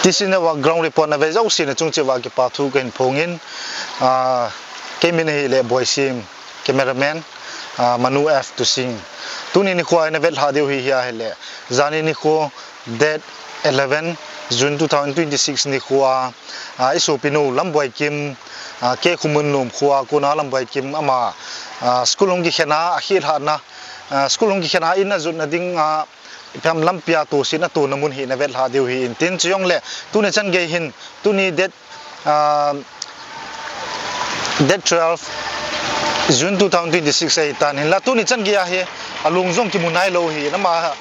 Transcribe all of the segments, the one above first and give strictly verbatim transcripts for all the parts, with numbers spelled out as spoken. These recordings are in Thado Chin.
T C Network ground report na ve jouse na chung cheh uva kipa thu kahin phong in, ah, kei min ahile Boisim, cameraman, ah, Manu F Tusing. Tuni nikho a ina vetlhah diu hi ahile, janhi nikho date eleven June two thousand twenty-six nikho a, ah, i sopinu Lamboikim, ah, K Khomun nom kho a kona Lamboikim ama, ah, school hung kikhen a, akhehlhahna, ah, school hung kikhen a in ajotna ding a, ipi ham lampi a tohsetna tona mun hi ina vetlhah diu hi intin, chujongle tuni chan gei hin, tuni date, ah, date twelve June two thousand twenty-six ahitan, hinla tuni chan gei a hi alung jong kimu nailou hi, ama,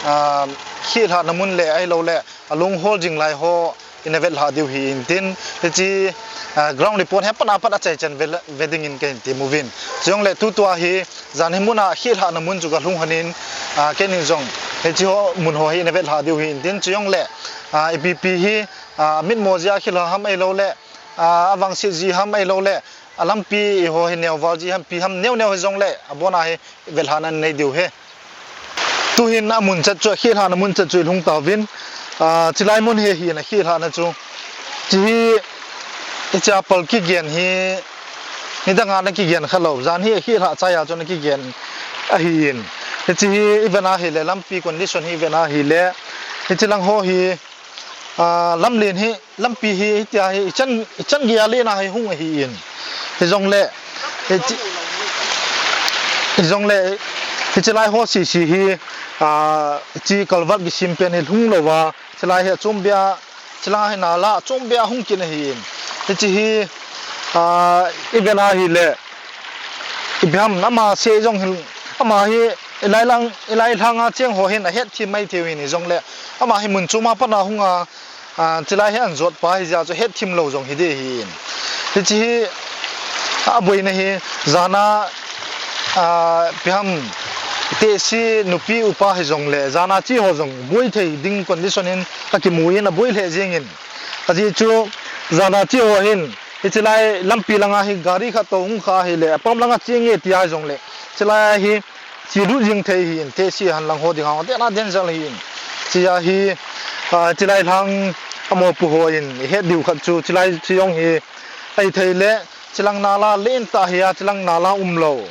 ah, khehlhahna mun le ahiloule alung hol jing lai ho ina vetlhah diu hi intin, hiche, ah, ground report hi apat apat achaichan ve, ve dingin kahin temuvin. Chujongle tutua hi janhi muna khehlhahna mun chu kalhung lhonin, ah, keinin jong hiche ho mun ho hi ina vetlhah diu hi intin, chujongle, ah, ipi ipi hi, ah, mitmo jeh a khehlhah ham ahiloule, ah, avangset jeh ham ahiloule, alampi eiho hi neoval jeh ham, ipi ham neo neo hijongle, abona hi vetlhahna nei diu ahi. Tuhin amun chat chu, akhehlhahna mun chat chu ilhung tauvin, ah, chulai mun hi ahin akhehlhahna chu. Hiche hi, hiche a pal kigen hi, nidang a ana kigen khalou, janhi akhehlhah chai a chu ana kigen ahin. Hiche hi iven ahile, lampi condition hi iven ahile, hiche lang ho hi, ah, lamlen hi, lampi hi, hitia hi, ichan, ichan gei a len a hi hung ahin. Hijongle, hiche, hijongle, hiche lai ho sese hi, ah, hiche culvert kisem pen hi lhung louva, hiche lai hi achom beh a, hiche lai hi nala achom beh a hung kit ahin. Hiche hi, ah, iven ahile, ipi ham, ama seh jong hin, ama hi, ilai lang, ilai lhang a cheng ho hin ahetthem maithei uvin hijongle, ama hi mun chom a pat a hung a, ah, chulai hi anjot pa hijeh a chu hetthem lou jong hiding ahin. Hiche hi, aboina hi, jana, ah, ipi ham, tehse nupi upa hijongle, jana che ho jong boi thei ding condition in akimu in aboi lheh jengin. Ajeh chu, jana che ho hin, hiche lai lampi langa hi gari khat toh hung kha ahile, apam langa chenge tia hijongle, chulai hi, che lut jing thei ahin, tehse ahin lang ho dinga, adeh a danger ahin. Hiche a hi, ah, chulai lhang amopo hon ihet diu khat chu, chulai chu jong hi, ahithei le, chulang nala lentah hi a, chulang nala umlou.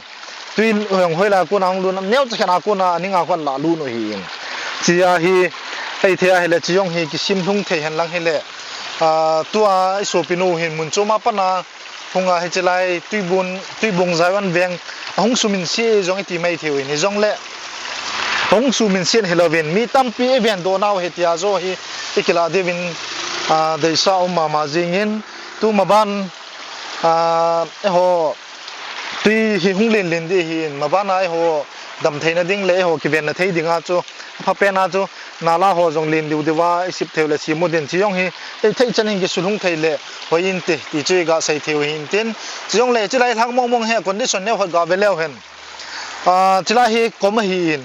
Tui hung hoilai a kona hung lut, neocha khen a kona, aning a kona lah lut u ahin. Hiche a hi, ahithei ahile, chu jong hi, kisem lhung thei hen lang hile. Ah, tua i sopinu hin mun chom a pat a, hung a hiche lai Tuibung, Tuibung Zion veng ahung suminse jong iti maithei uvin hijongle, ahung suminse hilouvin mi tampi iven doh nau ahi tia joh hi ikilah diuvin, ah, deisah um mama jingin tu maban, ah, eiho tui hi hung len len ding ahin, maban a eiho damtheina ding le eiho kivenna thei dinga chu aphapen a chu nala ho jong len diu diu a isip thei u le sem u ding, chu jong hi, ei thei chan in kisulhung thei le hoi inte, ti chu iga sei thei u ahin tin. Chu jong le, chulai lhang mong mong hi condition neo khat ga ve leu hen. Ah, chulai hi kom ahin.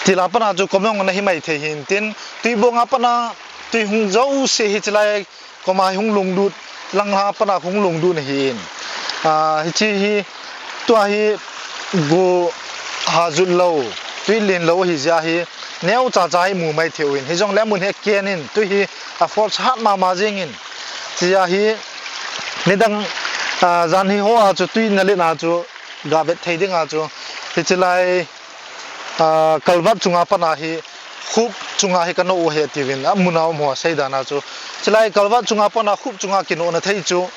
Til a pat a chu kom jong ana hi maithei ahin tin. Tuibung a pat a, tui hung jouse hi chulai kom a hi hung lunglut, lang a pat a hung lunglut ahin. Ah, hiche hi, tua hi go ha jut lou, tui len lou ahi jeh a hi, neocha cha hi mu maithei uvin. Hijongle amun hi aken in, tui hi a force hat mama jingin. Hiche a hi, nidang, ah, janhi ho a chu tui na len a chu, ga vet thei ding a chu, hiche lai, ah, culvert chunga pat a hi, khup chunga hi kano u ahi tiuvin, amun a um ho asei dan a chu. Chulai culvert chunga pat a khup chunga kinohna thei chu,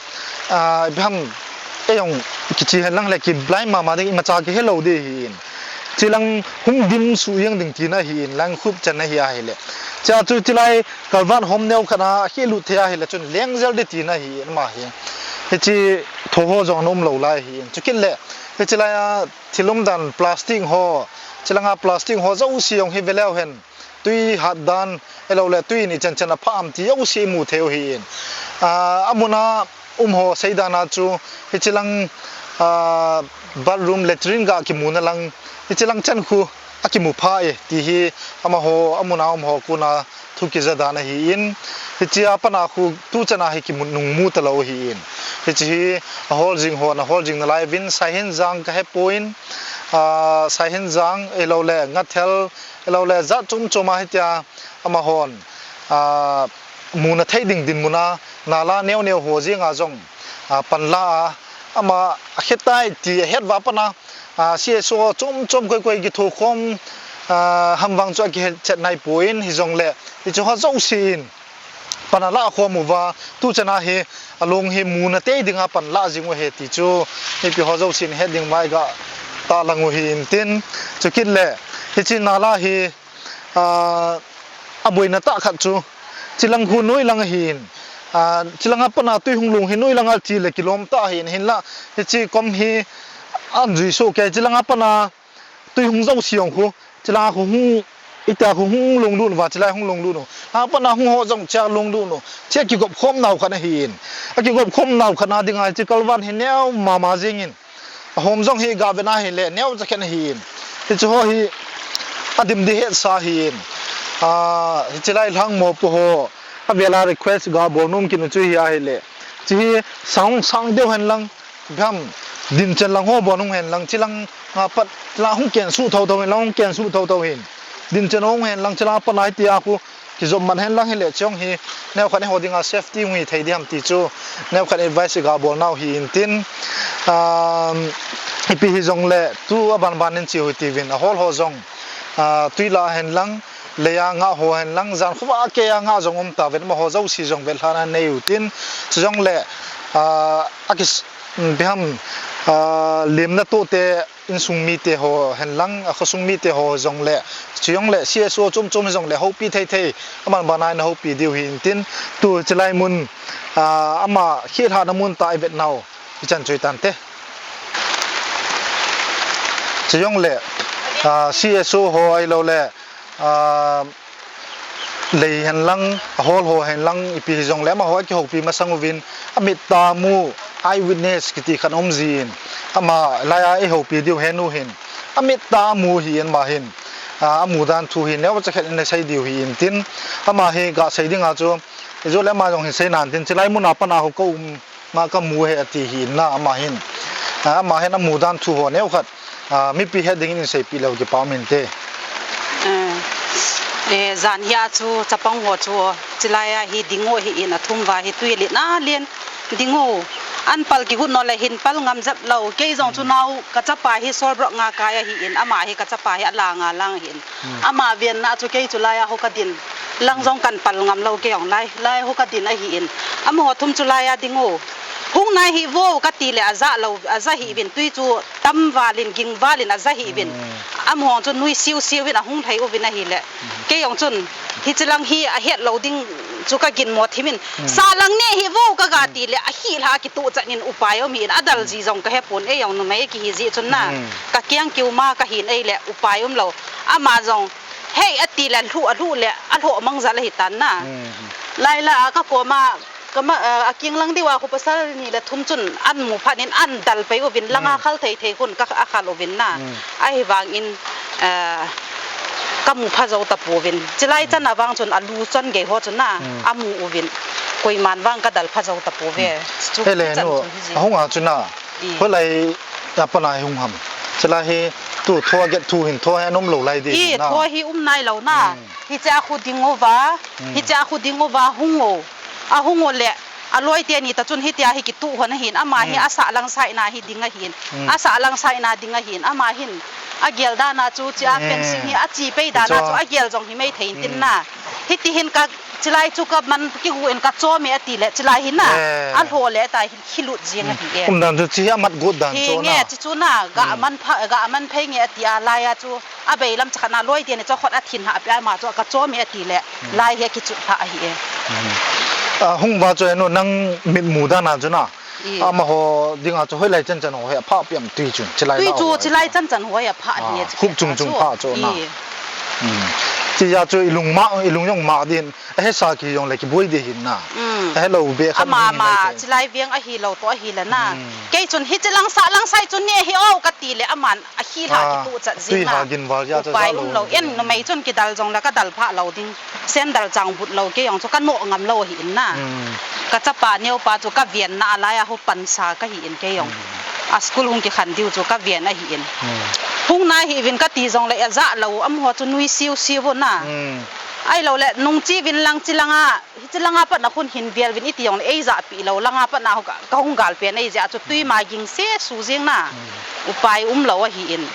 ah, ipi ham, ei jong kiche hen lang le kiblind mama ding, imacha kihe lou ding ahin. Chulang hung dim suh jeng ding tina ahin, lang khup chan ahi ahile. Chua chu chulai culvert hom neo khat a, ahe lut thei ahile chun leng jel ding tina ahin, ama hi. Hiche tho ho jong ana um lou lai ahin. Chukit le, hiche lai a, thil umdan plastic ho, chulanga plastic ho jouse jong hi ve leu hen, tui hat dan, ahiloule tui in ichan chan apha am ti jouse imu thei u ahin. Ah, amun a um ho sei dan a chu, hiche lang, ah, bathroom, latrine ga kimuna lang, hiche lang chan khu akimu pha e, ti hi amaho, amun a um ho kona thu kija dan ahin, hiche a pat a khu tuchan a hi kimu nung mu talou ahin. Hiche hi ahol jing hon, ahol jing nalai uvin, Saihenjang kahe poi, ah, Saihenjang, ahiloule Ngathel, ahiloule jat chom chom a hitia amahon, ah, muna thei ding dinmun a, nala neo neo ho jenga jong, a, panla a, ama akhetai ti ahet uva pat a, a, C S O chom chom koi koi kithokhom, a, ham vang chu akihet chet nai poi, hijongle hiche ho jouse in pan ala khom uva, tu chan a hi along hi muna thei dinga panla jing u ahi ti chu mipi ho jouse in het ding mai ga tahlang u ahin tin, chukit le hiche nala hi, a, aboina tah khat chu, chilang khu noilang ahin, a, chilang a pat a tui hung long hi noilang a che le kilom tah ahin, hinla hiche kom hi an jui soh kei, chilang a pat a tui hung jouse jong khu, chilang a khu hung, itia khu hung long lut uva, chilai hung long lut u, a pat a hung ho jong chia long lut u, chia kigop khom nau khat ahin, akigop khom nau khat a dinga hiche kalvan hi neo mama jingin, ahom jong hi ga vet a hile neo jakhen ahin. Hiche ho hi adim di hetsa ahin. A, hiche lai lhang mopo ho avela request ga bol nom kit u chu hi ahile, hiche hi sang sang deu hen lang, ipi ham, dinchen lang ho bon hung hen lang, chilang a pat la hung kensuh thotho hen lang, hung kensuh thotho hin. Dinchen hung hen lang, chilang a pat a hitia khu kijop man hen lang hile, chong hi neokhat eiho dinga safety hung hi thei diham ti chu neokhat advice ga bol nau ahin tin, um, ipi hijongle tu aban ban in che u hite uvin, ahol ho jong, a, tui la hen lang, lei a ngah ho hen lang, jan khovah a kei a ngah jong um tauvin, amaho jouse jong vetlhahna nei u tin, chujongle, a, akis-, um, ipi ham, a, lemna toh te, insung mite ho hen lang, akhosung mite ho jongle, chujongle C S O chom chom jongle houpi thei thei, aman bana in houpi diu ahin tin, tu chilai mun, a, ama khelhahna mun tah ivet nau, ichan chu itan te. Chujongle, a, C S O ho ahiloule, a, lei hen lang, ahol ho hen lang, ipi hijongle amaho akihoupi masang uvin, amit a mu, eyewitness kiti khat um jin, ama laiya eihoupi diu hen u hin, amit a mu ahin ama hin, a, amu dan thu hi neocha khat in asei diu ahin tin, ama hi ga sei dinga chu, ijole ama jong hin sei nan tin, chilai mun a pat a khu ka um nga ka mu ahi ati ahin na, ama hin, a, ama hin amu dan thu ho neokhat, a, mipi het dingin in seipeh leu kipa um inte. Eh, eh, jan hia chu chapang ho chu chilai a hi ding u ahin, athum uva hi tui len a len ding u. An pal kihut nau le hin pal ngam jep lou. Kei jong chu nao ka chapa hi Solbrook nga kai ahin, ama hi ka chapa hi alang a lang ahin. Hmm. Ama venna chu kei chu laiya khu ka din. Lang jong kan pal ngam lou kei jong lai, laiya khu ka din ahin. Amaho thum chu laiya ding u. Hung nai hih vo ka ti le aja lou, aja hih uvin tui chu tam val in, ging val in aja hih uvin. Hmm. Amaho chu nui siu siu in ahung thei uvin ahile. Hmm. Kei jong chun hiche lang hi ahet lou ding chu ka ginmo thim in. Hmm. Sa lang ne hih vo ka ga ti le ahi lha kituh chan in upai um ahin, adal ji jong ka hepon, ei jong numei kihi ji chun na. Hmm. Ka kiang kiu ma ka hin ei le upai um lou. Ama jong, "Hei," ati le, alhuh, alhuh le, alhoh mang jal ahi tan na. Hmm. Lai la, a ka koma, ka ma, a, a kiang lang diu a khu pasal ni le thum chun an mu phat in an dal pei uvin, langa hmm khal thei thei khun ka, akhal uvin na. Hmm. Ahivang in, a, ka mu pha jou tapouvin. Chilai hmm chan a vang chun alu chon gei ho chun na, hmm amu uvin. Koiman vang ka dal pha jou tapouve. Hmm. Chu hele chan nu, chu hi ji. Ahung a chu na. I. Hoilai a pat a hi hung ham. Chilai hi tu tho a get thu hin tho hi anom lou lai di I, na. Tho hi um nai lou na. Hmm. Hiche a khu ding uva, hmm hiche a khu ding uva hung u. Ahung u le, aloi teni ta chun hitia hi kituh hon ahin, ama hi hmm asah lang saina hi ding ahin. Hmm. Asah lang saina ding ahin, ama hin. Agel dan a chu, chia hmm fencing hi achi pei dan a chu, hicho agel jong hi mai thei in tin hmm na. Hiti hin ka Chilai chu ka man kigu in ka chom e ati le, chilai hi na, eh, alho le ta hi, hi lut jing ahi e. Umdan chu chi hi amat got dan hi chu nge, na. Chi chu na, ga hmm man pha, ga man phei nge ati a, laiya chu, abei lam chakhat na loi te ni chu khut a thin ha, api ama chu ka chom e ati le, hmm, lai hi kichut ha ahi e. Hmm. A, hung va chu enu nang mit mu dan a chu na. I. Amaho dinga chu hoilai chan chan ho hi apha piam tui chun, chilai tui la chu ho hi chilai apha. Chan chan ho hi apha hi, ah, chi khup chung chung chu pha chu na. I. Hmm. Chi ya chu ilung ma, ilung jong ma din, ahesa ki jong le kiboi de hin na. Hmm. Ahe lo be khan ama ding ma mai te. Chilai veng ahi lo to ahi le na. Hmm. Kei chun hichi lang sa lang sai chun ni hi o kati le aman ahi la, ah, kitu chat jing na. Tui ha gin val ya chu upai um lo. En numei chun kidal jong le ka dal pha lo ding. Sandal chang but lo kei jong chu ka noh ngam lo ahi in na. Hmm. Ka chapa neo pa chu ka ven na a laiya hu pansa ka hi in kei jong. Hmm. A school hung kikhan diu chu ka ven ahi in. Hmm. Hung nai hi vin kati jong le aja lo, amaho chu nui siu siu na. Hmm. Ahilou le, nung chi vin lang chi langa, hi chi langa pat na khun hin bial vin iti jong le, ei ja pi lou langa pat na ka, ka hung gal pen ei ja chu tui ma ging se su jing na. Upai um lou ahi in.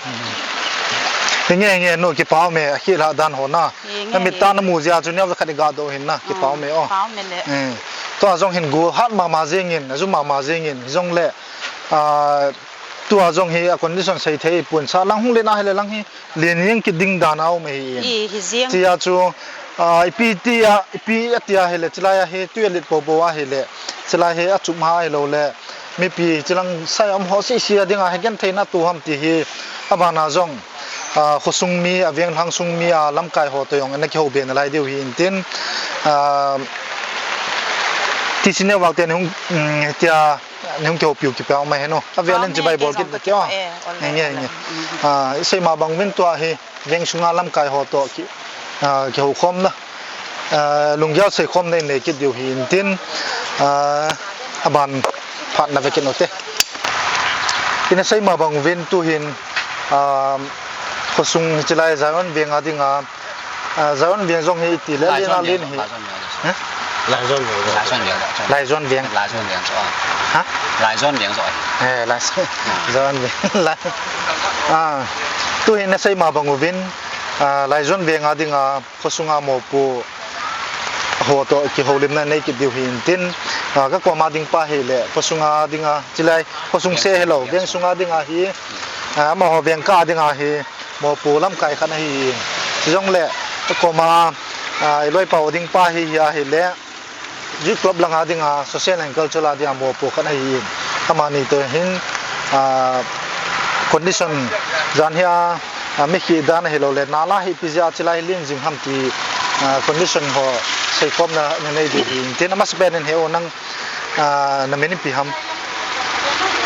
Hi nge, hi nge, nu kipa um e, a khel ha dan ho na. Hi nge, na mit hi. Ta na mu jia chu neo khat i ga do hin na, kipa um e o. Pa um e le. Eh. Tua jong hin gu hat ma ma jing in, a ju ma ma jing in, jong le, ah, tua jong hi a condition sei thei pun sa lang hung le na hi le lang hi. Lien jeng kit ding dan a um ahi in. I, hi jeng. Tia chu, ah, ipi tia, ipi atia hile, chilai a hi, tui a lit popo a hile, chilai hi a chup ha hilou le, mipi, chilang sai um ho si si a ding a, hi gen theina tu ham ti hi, a bana jong, ah, khosung mi, a veng lhang sung mi, a lamkai ho to jong, na kihou be na lai diu hi in tin, ah, T C Network te ni hung, mm, tia, Ni hung kihoupiu kipa um ahi nu. A vel in chibai bol kit na kio. Nge, nge. Ah, i sei ma bang vin tua hi veng sunga lamkai ho to ki, ah, kihou khom na. Ah, lunggel sei khom na in nei kit diu hi in tin, ah, a ban phat na ve kit nu te. Ina sei ma bang vin tu hin, ah, khosung hi chilai Zion veng a ding a, Ah, Zion Veng jong hi ti le, Laijon Veng, Laijon Veng. Heh? Laijon Veng. Laijon Veng. Laijon Veng. Laijon Veng. Ha? Laijon Veng jong. Eh, Laijon. Ah. Zion Veng. Lai-, ah, tu hin na sei ma bang uvin, ah, Laijon Veng a ding a, khosunga mopo ho to kihoulimna nei kit diu hi in tin, ah, ka koma ding pa hi le, khosunga ding a, chilai, khosung se hello, veng sunga ding a hi, ah, amaho veng ka ding a hi, Mopo lamkai khat ahi in. Chujong le, koma, ah, i loipa u ding pa hi, hi ahi le, Youth Club langa dinga, Social and Cultural a dinga, mopo khat ahi in. Amani to hin, ah, condition jan hi a, ah, mi khi dan ahi lo le, nala hi ipi jeh a chilai lin jing ham ti, ah, condition ho seikhomna na nei diu hi in. Tin amasa pen in he o nang Ah, na min ipi ham?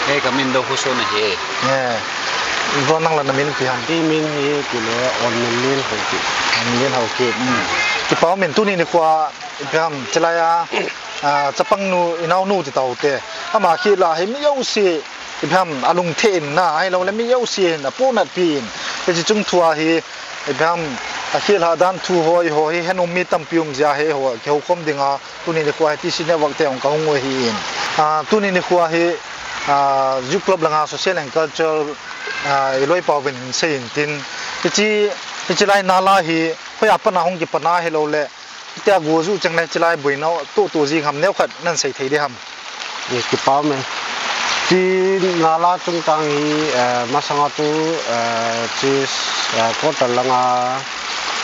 He, ka min Dohuson ahi. He. Bro, nang la na min ipi ham? Kei min hi, kile, Onminlen Haokip. Onminlen Haokip. Hmm. Kipa um in tuni nikho a, ipi ham, chilai a, ah, chapang nu, i nao nu ti tau te. Ama khi la hi mi jouse, ipi ham, a lungthim in na, ahilou le mi jouse hin, a ponat pi in. Hiche chung thu a hi, ipi ham, a khi la dan thu ho, i ho hi, hin um mi tampi um jeh a hi ho, kihoukhom ding a, Tuni nikho hi T C Network te jong ka hung u ahi in. Ah, tuni nikho hi, ah, Youth Club langa Social and Cultural, ah, i loipa uvin hin sei in tin. Hiche, hiche lai nala hi, hoiya pat a hung kipan a hilou le. Hitia go ju cheng le hiche lai boina tu tu jing ham neo khat nan sei thei ding ham. Ye, kipa um e. Hiche nala chungchang hi, eh, masanga chu, eh, hiche, eh, quarter langa,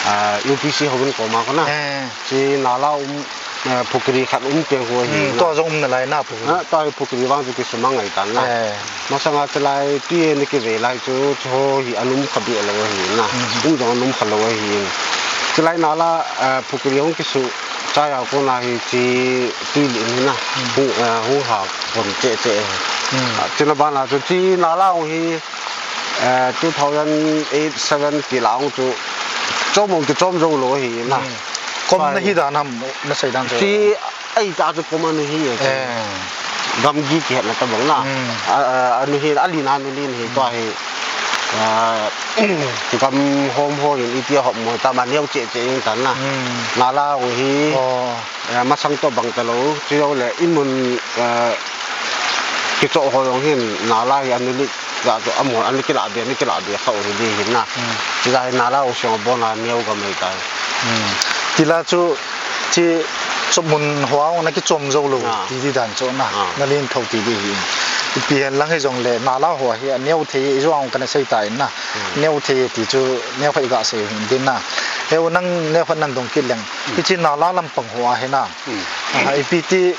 eh, U P C houbung koma kona. Eh. Hiche nala um, eh, phukri khat um peng ho hi. Hmm, na. Tua jong um nalai na phukri. Ah, tua hi phukri vang chu kisumang ngai tan na. Eh. Masanga chulai tui ni kivei lai chu, chu ho hi an um kha beh lou ahi na. Hmm. Um jong an um kha lou ahi. Chulai nala, eh, phukri hung kisu chai a kona hiche tui lim hi na. Hmm. Hung, eh, hung ha pon che che. Hmm. Ah, chuna bana chu hiche nala hung hi Eh, two thousand eight seven ti lang chu chom hung kichom jou lou ahi na. Hmm. Kom na hi dan ham, na sei dan chu. Hiche, ei ta chu kom anu hi e. Eh. Gamgi kihetna tabang na. Hmm. A, a, anu hi, alin anu lin hi, tua hi. Ah, gam hom ho in iti a hop mo ta ma neo che che in tan na. Hmm. Nala hung hi. Oh. Eh, masang to bang talou, chujou le, i mun, eh, kichoh ho jong hin, nala hi anu lit, ja chu amun, anu kilah be, anu kilah be, kha u hi di hin na. Hmm. Chujeh hin nala u siang bon a neo gam ei tai. Hmm. Tila chu, chi, chom mun ho a na kichom jou lou, ah, ti di dan chu na, ah, na lin thou ti di hin. Ipi hen lang hi jong le, nala ho hi, aneo thei, i jong kana sei ta in na. Hmm. Neo thei ti chu, neo khat i ga sei hin din na. Heu nang neo khat nan dong kit leng. Hmm. Hiche nala lampang ho a hi na. Hmm. Ah, ipi ti,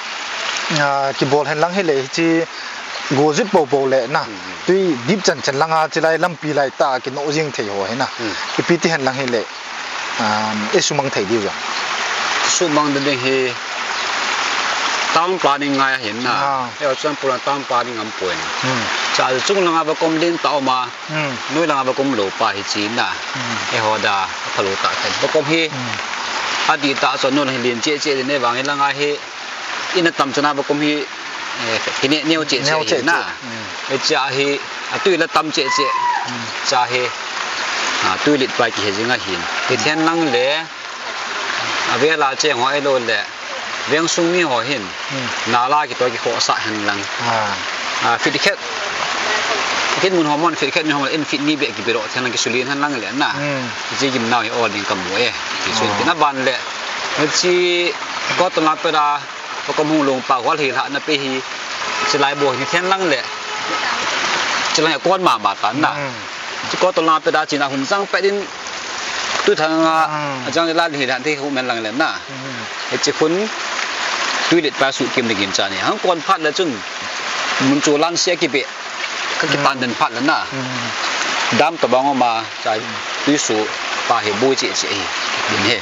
ah, kibol hen lang hile, hiche go jut popo le na. Hmm. Tui dip chan chan langa chilai lampi lai ta kino jing thei ho hi na. Hmm. Ipi ti hen lang hile, ah, i sumang thei diu jong. Sumang ding hi town planning ngai hin na. Ah. Heo Churachandpur a town planning am poi. Hmm. Cha chung langa va kom din ta um a. Hmm. Noi langa va kom lou pa hi chi na. Hmm. Eiho da, a phalou ta khen. Va kom hi, hmm, adih ta chun noi lang hi lin che che din e vang hi langa hi, in a tam chana va kom hi, eh, hi ne, neo che che na. Neo che che. Hmm. Hiche a hi, a tui la tam che che. Hmm. Cha hi, a tui lit pai kihe jing ahin. Hi, hmm, then lang le, Avela cheng ho ahilou le, vengsung mi ho hin, Hmm. nala kitoh kikhohsah hen lang. Ah. Ah, feet khat, kit mun ho mon, feet khat ni ho mon, in feet ni beh kibiroh hen lang, kisulin hen lang le na. Hmm. Chi gimnau hi ol ding kamu e. Kisun Ah. tina ban le. Chi ko to la pera, ko kom hung lung pa, wal hi la na pe hi. Chi lai bo hi hen lang le. Chi lang kon mama ta na. Hmm. Chi ko to la pera, chi na hung sang pe din. Tu thang a, Hmm. ajang la hi dan te hu men lang le na. Hmm. Hichi khun tui lit pa su kim de gin cha ni. Hang kon phat le chun mun chu lan sia ki be. Ka ki Hmm. pan den phat le na. Hmm. Dam to bang ma cha tui su pa hi bu chi chi hi. Din he.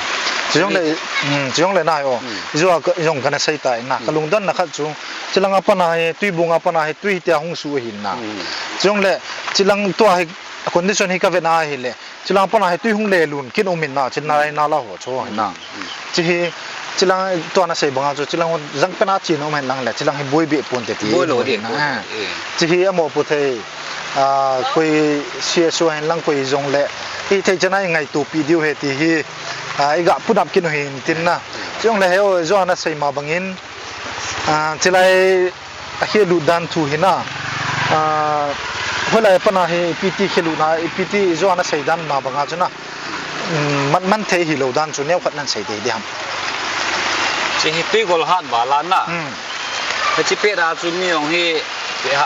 Chong le, hmm, chong le na yo. Hmm. Jong ka na sei tai na. Ka Hmm. lungdon na khat chu. Chilang a pana hi, tui bung a pana hi, tui tia hung su hin na. Hmm. Chong le, chilang tua hi, condition hi ka ve na hi le. Chilang pana hi tui hung le lun kin um in na, chin na lai na la ho cho hin na. Chi hi, chilang tua na sei banga chu, chilang ho jang pana chin um hin lang le, chilang hi boi be pon te ti Boi lo mu di, hin na. boi lo Ah. di, eh. Chi hi amo pu thei, ah, koi C S O hin lang koi jong le. Hi thei chana i ngai tu pi diu he ti hi, ah, i ga put up kin u hin tin na. Jong le he o, jo na sei ma bangin, ah, chilai a khelu dan thu hi na, ah, holai pana hi P T khelu na, P T jo na sei dan na banga chu na, um, man, man thei hi lo dan chu neo khat nan sei dei dei ham. Chi hi tui gol hat ba la na. Hmm. Chi pe da chu mi ong hi,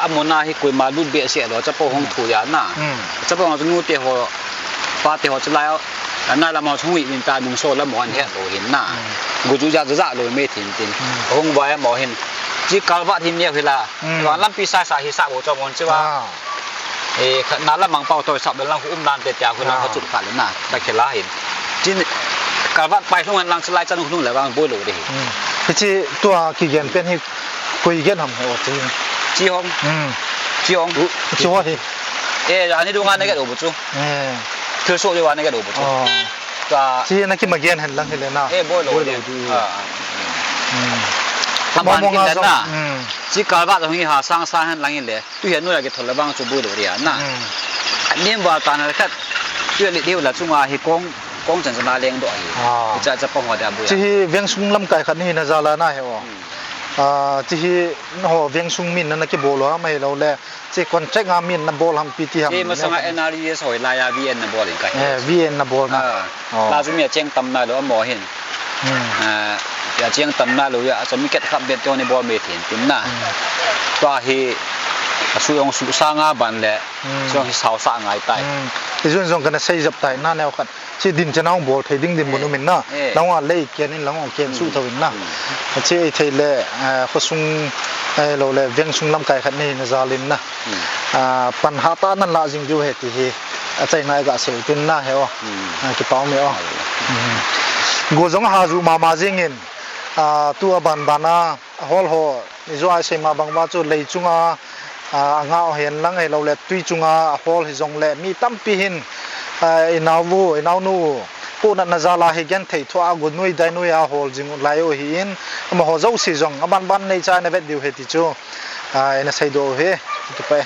a mo na hi koi ma lut be se lo, cha po hong thu ya na. Hmm. Cha po hong chu nu te ho, pa te ho chu lai, na la mo chung wi min ta nung so la mo an he lo hin na. Hmm. Gu ju ja ja lo me thin tin. Hmm. Hong ba ya mo hin. Chi kalvat hin neo hi la. Hmm. Wa lampi sa sa hi sa bo cho mon chi wa. Ah. E, kha, na la mang pau to sa be lang hu um nan te tia hu lang Ah. ka chu kha le na. Ta khe la hin. Chin kalvat pai hlung an lang chi lai chan hlung le bang boi lo de. Hmm. Hichi tua ki gen pen hi koi gen ham ho chi. Chi hong. Hmm. Chi hong. Chi ho hi. E, ani du nga na ge do bu chu. Eh. Thil so de wa na ge do bu chu. Oh. Ka Chi na ki ma gen hen lang hi le na. E, boi lo Boi de. lo di. Ah, ah. Hmm. Ka Mo ban mo kin nga le jong. na. Hmm. Chi kalvat hong hi ha sang sang hen lang hi le. Tu hian noi a kithol le vang chu bui lo ria na. Hmm. Nim val tan le khat. Tu le diu la chunga hi kong, kong chan chan a leng do hi. Ah. Cha cha pang ho da bui. Chi hi veng sung lamkai khat ni na jala na he o. Hmm. Ah, chi hi ho veng sung min na, na kibol lo mai lo le. Chi contract a min na bol ham P T ham. Chi masanga N R E S hoi la ya V N na bol in ka he. Eh, V N na bol na. Ah. Oh. La chu mi a cheng tam nai lo amo hin. Hmm. Ah, ya cheng tam nai lo ya, chu mi ket khap bet to ni bol me thin tin na. Hmm. Tua hi, a su yong su sa nga ban le, Hmm. su yong hi sao sa ngai tai. Hmm. I jun jong kana sei jap tai na neo khat. Chi din chana hong bol thei ding din mun Eh, um in na. eh. Lang a lei ken in lang ong ken su Hmm. tho in na. Hmm. Chi ei thei le, eh, kho sung, eh, lo le, veng sung lamkai khat ni na jal in na. Hmm. Ah, pan ha ta nan la jing diu he ti hi. A chaina i ga sei tin na he o. Hmm. A, kipau me o. Hmm. Go jong ha ju mama jing in, a, tu a ban ban a, a hol ho, ni jo a sei ma bang va chu lei chunga, a, a nga o hen lang he lo le tui chunga a hol hi jong le mi tampi hin, a, i nau vu, i nau nu, pu na na jala hi gen thei thu a gu nui dai nui a hol jing lai u hi in, ama ho jo si jong, a ban ban nei cha na vet diu he ti chu, a, i na sei do he, ki pa e.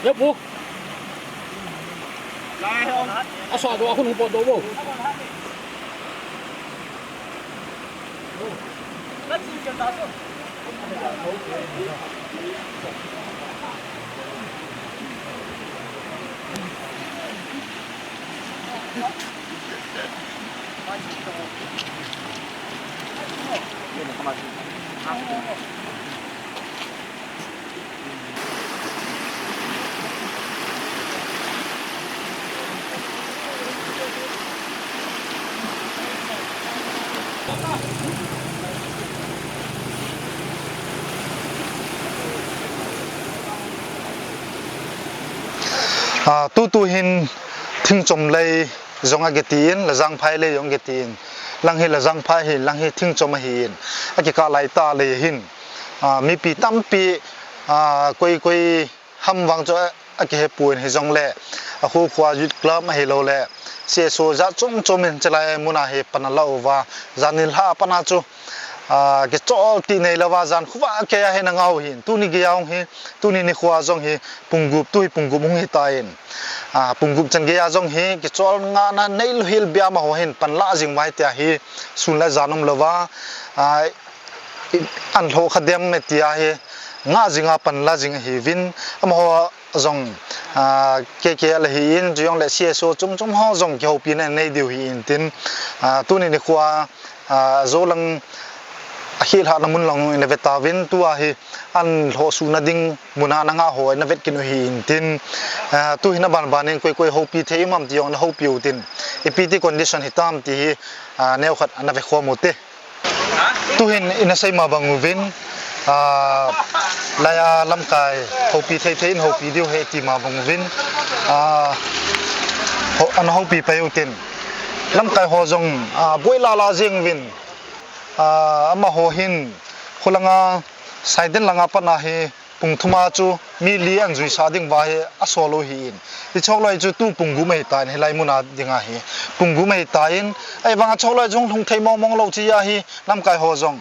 Ye pu. Asa do akun hu po do bo. Ah, tutu hin Thingchom lei jong akitin, Lajangphai lei jong akitin. Lang hi Lajangphai ahin, lang hi Thingchom ahin. Akikah lai tah lei ahin. Ah, mipi tampi, ah, koi koi ham vang chu a, akihepon hijongle. Akho kho a Youth Club ahilouleh C S O jat chom chom in chulai muna hi pan ala uva. Jan nilhah a pat a chu, ah, kichol ti neilouva jan khovah keiya hi ana ngah u ahin. Tuni geiya hung hi, tuni nikho a jong hi pung gup, tu hi pung gup hung hitan. Ah, pung gup chan geiya jong hi kichol ngahna neilou hel beh a amaho hin pan la jing uva tia hi sun le jan umlouva. Ah, i, an lhoh kha dem e tia hi ngah jing a pan la jing ahiuvin. Amaho jong, ah, K K L ahin, chujongle C S O chom chom ho jong kihoupina nei diu ahin tin, ah, tuni nikho a, ah, jolang akilhahna mun lang ina vetauvin, tua hi an lhoh suhna ding muna ana ngah ho ina vet kit u ahin tin, ah, tu hin aban ban in koi koi houpi thei um ham ti jong ana houpi u tin, ipi ti condition hitam ti hi, ah, neokhat ana vekhom u te. Tu hin ina sei ma bang uvin, ah, laiya lamkai houpi thei thei in houpi diu ahi ti ma bang uvin, ah, ho, ana houpi pai u tin. Lamkai ho jong, ah, boi la la jeng uvin, ah, amaho hin, kholanga, Saiden langa pat a hi, pung thum a chu mi li ana juisah ding uva hi asol u ahin. Hiche ho loi chu tu pung gup ahitan hilai muna dinga hi. Pung gup ahitan, ahivanga hiche ho loi chu hung lhung thei mong mong lou tia hi lamkai ho jong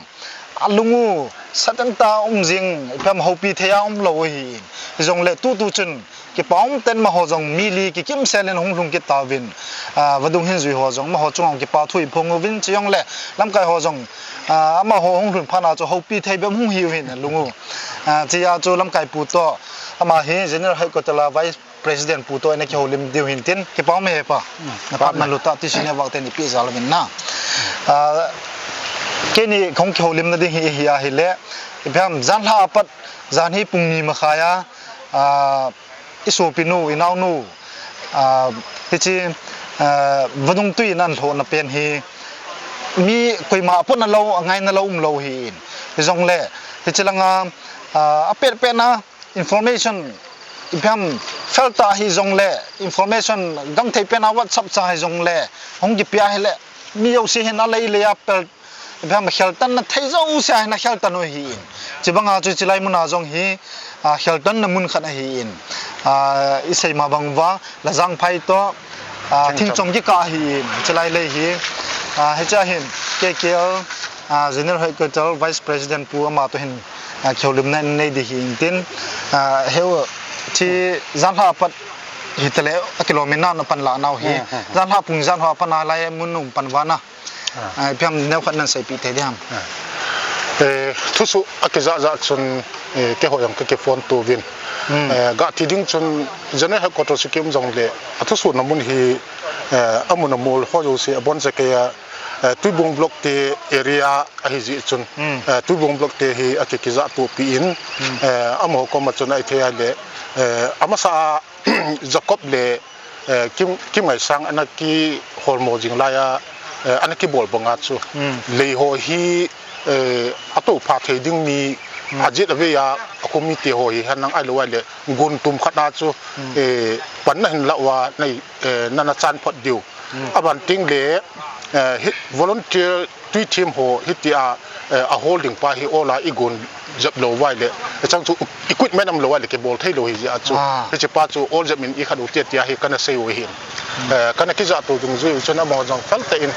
alung u sat tah a um jing, ipi ham houpi thei a umlou u ahin. Hijongle tutu chun kipa um ten amaho jong mi li kikim sel in hung lhung kit tauvin. Ah, vadung hin jui ho jong amaho chunga kipa thu iphong uvin chujongle lamkai ho jong, ah, amaho hung lhun phat a chu houpi thei bep hung hiu ahin alung u. Ah, tia chu lamkai pu toh, ama hi General Headquarter a Vice President pu toh ina kihoulim diu ahin tin, kipa um e hepa. Hmm. Na pat na lu ta ti sine vak te ni pi jal vin na. Ah, keini kahung kihoulimna ding hi, hi ahile, ipi ham jan lha a pat, jan hi pung ni makhai a, ah, i sopinu, i naonu, ah, hiche, ah, vadung tui in ana lhohna pen hi mi koima apotna lou, angaina lou umlou ahin. Hijongle, hiche langa, ah, apet pet na information, ipi ham, fel tah hijongle, information gam thei pen a WhatsApp cha hijongle, hung kipe ahile, mi jouse hin alei lei a pel, ipi ham, kheltanna thei jouse a hin akheltan u ahin. Chubanga chu chulai muna jong hi, ah, kheltanna mun khat ahin. Ah, i sei ma bang uva, Lajangphai toh, ah, Thingchom. Thingchom kikah ahin. Chulai lei hi, ah, hiche a hin K K L, ah, General Headquarter Vice President pu ama toh hin, ah, kihoulimna nei ding ahin tin, ah, hiche jan lha a pat hitale akilom in ana pan la nau hi. Hmm, hmm, hmm. Jan lha pung jan lha a pat a lai mun um pan uva na. Ah. Ah, ipi ham neokhat nan seipeh thei ding ham. Ah. Eh, thusoh akijah jah chun, eh, keiho jong ka kiphone to uvin. Hmm. Eh, gah ti ding chun General Headquarter chu kium jongle, athusohna mun hi, eh, amun amol ho jouse abon jeh a, eh, Tuibong Block te area ahi jeh chun, hmm, eh, Tuibong Block te hi aki, kijah to pi in, hmm, eh, amaho koma chun ahithei ahile, eh, amasa a Jacob le, eh, Kim, Kimngaisang ana kiholmo jing lai a, eh, ana kibol banga chu. Hmm. Lei ho hi, eh, ato pha thei ding mi, hmm, ajet avei a, akhomi te ho hi henlang ahilou ahile, gun tum khat a chu, hmm, eh, panna hin la uva, nei, eh, nana chan phot diu. Hmm. Aban teng le, eh, hi, volunteer tuithem ho hitia, eh, a holding pa hi ola i gon jep lou uva ahile, achang chu equipment umlou uva ahile kibol thei lou ahi jeh a chu. Ah. Hiche pa chu ol jep in i khat u te tia hi kana sei u ahin. Hmm. Eh, kana kijah to dungjui u chun amaho jong fel tah in,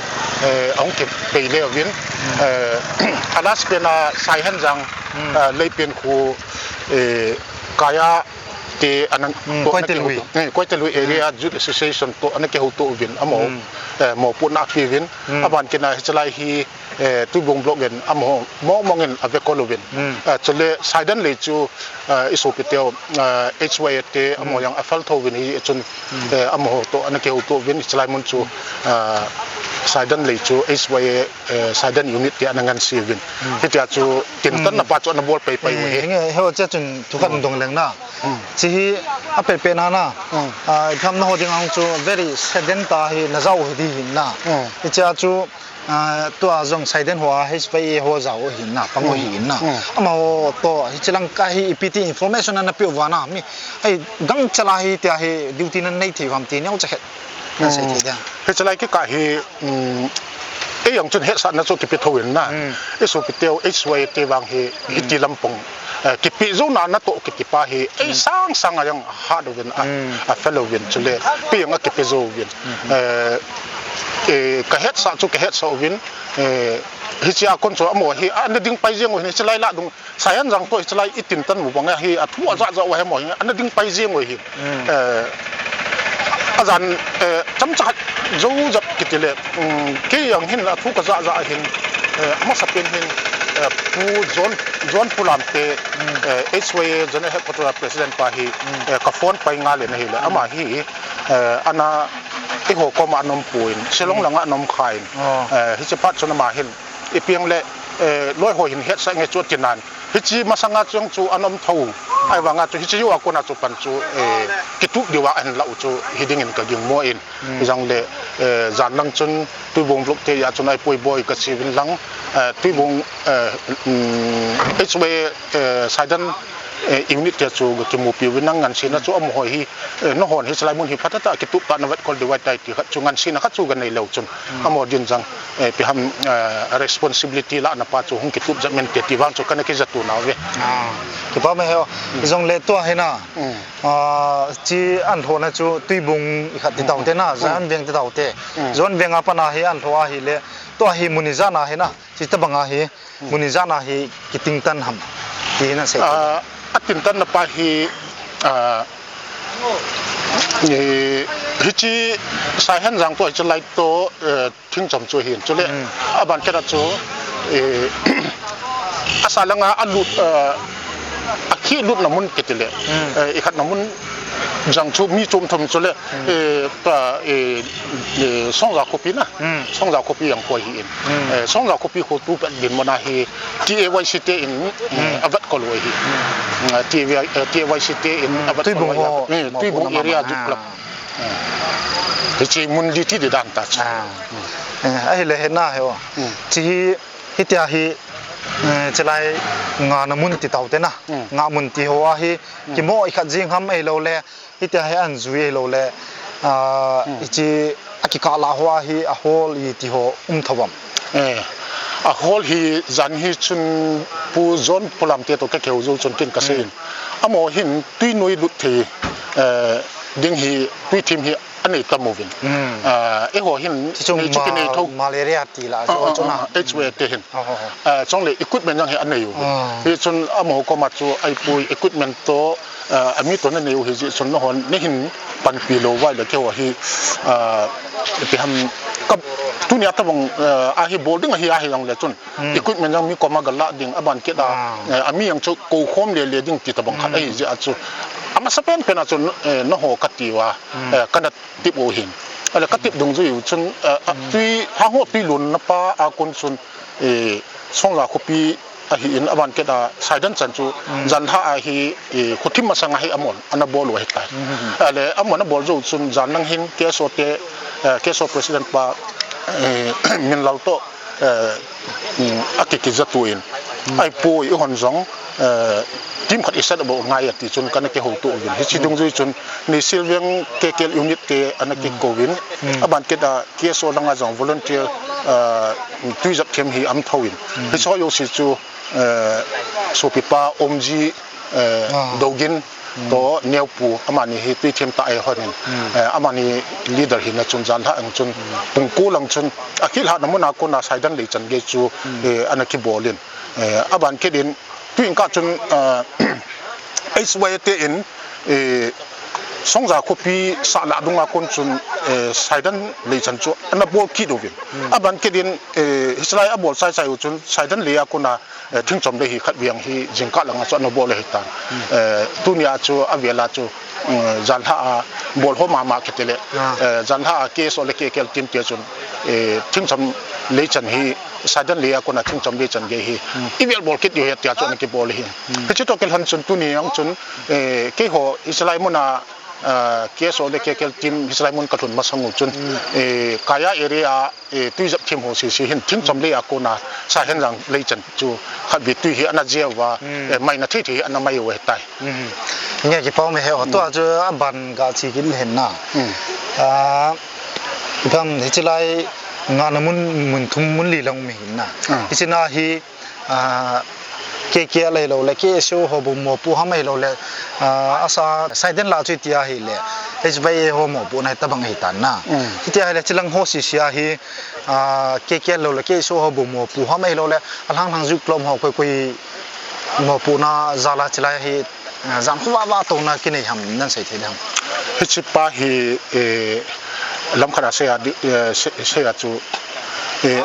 eh, ahung kipei le uvin. Hmm. Eh, a last pen a Saihenjang, hmm, eh, lei pen khu, eh, Kaya te ana, hmm, to ana Koitelui. Kihouto, eh, Koitelui area, hmm, Youth Association to ana kihouto uvin, amaho, hmm, eh, mopohna apeuvin. Hmm. Aban kit a hiche lai hi, eh, Tuibong Block in amaho mong mong in ave kol uvin. Hmm. Eh, chule Saidan lei chu, eh, i sopi teu, eh, H Y A te, hmm, amaho jong afel tho uvin ahi chun, hmm, eh, amaho to ana kihouto uvin, hiche lai mun chu, eh, Saidan lei chu H Y A, eh, Saidan unit te ana ngansi uvin. Hmm. Hitia chu kintanna, hmm, pa chu ana bol pai pai u ahi. Hmm, hinge, hiche chun thu khat, hmm, dong leng na. Hmm. Hiche hi apet pet na na. Hmm. Ah, ipi ham nangho dinga chu very sudden tah hi najah u hi ding ahin na. Hmm. Hichea chu, ah, tua jong Saidan ho a H Y A ho jao ahin na, pang u, hmm, ahin na. Hmm. Amaho to, hiche lang ka hi ipi ti information ana pe uva na. Mi, ai, gangchal a hitia hi duty nanei thei u ham ti neocha khat. Nasei thei dia? Hichelai kikah hi, um, ei jong chun hetsahna chu kipe thou in na. Hmm. I sopiteu, H Y A te vang hi, hiti lampang, eh, kipe jouna natoh kiti pa hi, ei sang sang a jong hat uvin a, a fel uvin chule, pi jong a kipe jou uvin. Eh, eh, ka hetsah chu ka hetsah uvin, eh, hichea kon chu amaho hi, ana ding pai jeng uvin, hichelai lah dung, Saihenjang toh hichelai i tintan u bang a hi, a thu a jahjah u hi amaho hi, ana ding pai jeng u hi. Eh, a jan, eh, chomcha khat jou jep kiti le, um, kei jong hin a thu ka jahjah hin, eh, amasapen hin, eh, Pu John, John Pu Lamte, eh, H Y A General Headquarter a President pa hi, eh, ka phone pai ngal in ahile, ama hi, eh, ana eiho koma ana um pon, Shillong langa ana um khan, eh, hiche phat chun ama hin, ipi jong le, eh, loi ho hin hetsah nge chu ati nan. Hiche masanga chun chu ana um thou. Ahivanga chu hiche jou a kona chu pan chu, eh, kitup diu a ahin lah u chu hiding in ka gingmo in. Hijong le, eh, jan lang chun Tuibong Block te a chun ahipoi boi ka chi uvin lang, eh, Tuibong, eh, um, H Y A, eh, Saidan, eh, unit te chu ka kimupi uvin lang, ngansena chu amaho hi, eh, nahon hichelai mun hi phatah a kitup tah a na vetkol diu ahitai ti khat chu ngansena khat chu ka nei leu chun. Amaho din jong, eh, ipi ham, eh, responsibility lahna pa chu hung kitup jep mente ti vang chu kana kijah u nauve. Ah, kipa um e o. Hijong le tua hi na. Ah, hiche ana lhohna chu Tuibong i khat ti taute na, Zion Veng ti taute. Zion Veng a pat a hi ana lhoh ahile, tua hi mun ijat a hi na, hiche tobang a hi, mun ijat a hi kitintan ham, ti nasei thei. Ah, a tintan na pa hi, ah, eh, hiche Saihenjang toh, hichelai toh, eh, Thingchom chu ahin. Chule, aban khat a chu, eh, asa langa a lut, eh, a kilutna mun kiti le, eh, i khatna mun jong chu mi chom thum chule, eh, pa, eh, eh, Songja khopi na. Songja khopi jong koi hi in. Eh, Songja khopi kho tu pat din mun a hi T A Y C te in, eh, a vetkol u ahi. Eh, T A Y, eh, T A Y C te in a vetkol u ahi. Tuibong ho, eh, Tuibong area youth club. Hiche mun li ti di dan ta chu. Ah. Eh, ahile hi na hi o. Hiche hi, hitia hi, eh, hichelai ngahna mun ti taute na. Ngah mun ti ho a hi, kimo i khat jing ham ahilou le, hitia hi ana jui ahilou le, ah, hiche a kikah lah ho a hi, a hol i ti ho um thou am? Eh, a hol hi jan hi chun Pu John Pu Lamte toh ka kihou jou chun ken ka sei in. Amaho hin tui noi lut thei, eh, ding hi, tui thim hi anei tam uvin. Ah, eiho hin nei chu kinei thou. Malaria ti la, ah, ah, ah, H Y A te hin. Ah, chule equipment jong hi anei u. Hichun amaho koma chu ahipoi equipment toh, ah, ami toh nanei u hijeh chun nahon nahin panpi lou uva ahile keiho hi, ah, ipi ham ka tunia tobang, ah, a hi bol ding ahi, ahi jong le chun. Equipment jong mi koma galah ding, aban kit a, eh, ami jong chu koukhom lele ding ti tobang khat ahi jeh a chu. Amasapen pen a chun, eh, nangho kati uva, eh, kana tep u ahin. Ahile ka tep dungjui u chun, eh, a tui, hangho tui lonna pa a kon chun, eh, Songja khopi ahin, aban kit a Saidan chan chu, janlhah a hi, eh, khothim masang a hi amahon ana bol u ahitai. Ahile amahon abol jou chun jan lang hin K S O te, eh, K S O president pa, eh, Minlal toh, eh, um, akikijah u in. Ahipoi, eihon jong, eh, team khat i set up u ngai ati chun kana kihouto uvin. Hiche dungjui chun Neihsial Veng K K L unit te ana kikou in. Aban kit a K S O langa jong volunteer, eh, tui jep them hi aum thou in. Hiche ho jouse chu, eh, sopipa Omji, eh, Dogin, toh Neopu, amani hi tui them tah a eihon in, eh, amani leader hina chun janlhah ang chun, pung ko lang chun, akilhahna mun a kona Saidan lei chan gei chu, eh, ana kibol in, eh, aban kit in, tuin kah chun, eh, H Y A te in, eh, Songja khopi sahlah dunga kon chun, eh, Saidan lei chan chu ana bol kit uvin. Aban kit in, eh, hichelai abol chaisai u chun, Saidan lei a kona eh, Thingchom lei hi khatvei hi jingkah langa chu ana bol ahitan. Eh, tunia chu avel a chu, eh, janlhah a bol ho mama kiti le, eh, janlhah a K S O le K K L team te chun, eh, Thingchom lei chan hi, Saidan lei a kona Thingchom lei chan gei hi, i vel bol kit diu ahi tia chu ana kibol ahi. Hiche toh kilhon chun tuni jong chun, eh, keiho hichelai mun a, eh, K S O le K K L team hichelai mun kalhun masang u chun, eh, Kaya area a eh, tui jep them ho sese hin Thingchom lei a kona Saihenjang lei chan chu khatvei tui hi ana jeh uva, eh, maina thei thei hi ana mai u ahitai. Nge kipa um e o, tua chu aban ga chi kit leng na. Ah, Ipi ham, hiche lai ngahna mun, mun thum mun li lang um ahin na. Ah. Hiche na hi, ah, K K L ahilou le, K S O ho bou mopoh ham ahilou le, ah, asa Saiden lah chu iti ahile, H Y A ho mopohna hi tabang ahi tan na. Mm. Iti ahile, hiche lang ho sese a hi, ah, K K L lou le, K S O ho bou mopoh ham ahilou le, alhang lhang Youth Club ho koi koi mopohna jal a hiche lai hi, eh, jan khovah vah touna kinei ham, nan sei thei ding ham? Hiche pa hi, eh, lamkhat a sei a di-, eh, sei, sei a chu, eh,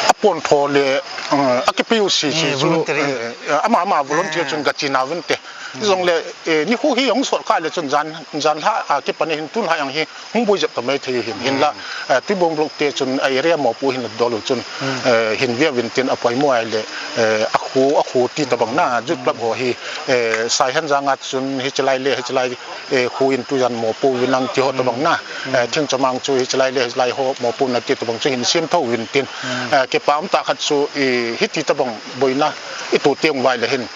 apontho le, eh, akipeu sese chu, voluntary. Eh, eh, ama, ama volunteer chun gache na vinte. Jongle, eh, nikho hi ahung sot kha le chun jan, jan lha a kipan in tun lha jong hi hung boi jep ta mai thei hin, hinla, eh, Tuibong Block te chun a area mopoh hin la dol u chun, eh, hin ve uvin tin apoimo ahile, eh, akho, akho ti tabang na, Youth Club ho hi, eh, Saihenjang a chun hiche lai le, hiche lai, eh, kho in tujan mopoh uvin lang ti ho tabang na, eh, Thingchomang chu hiche lai le, hiche lai ho mopohna ti tabang chu hin sem tho uvin tin, eh, kipa um tah khat chu, eh, hiti tabang boina i to teng uva ahile hin,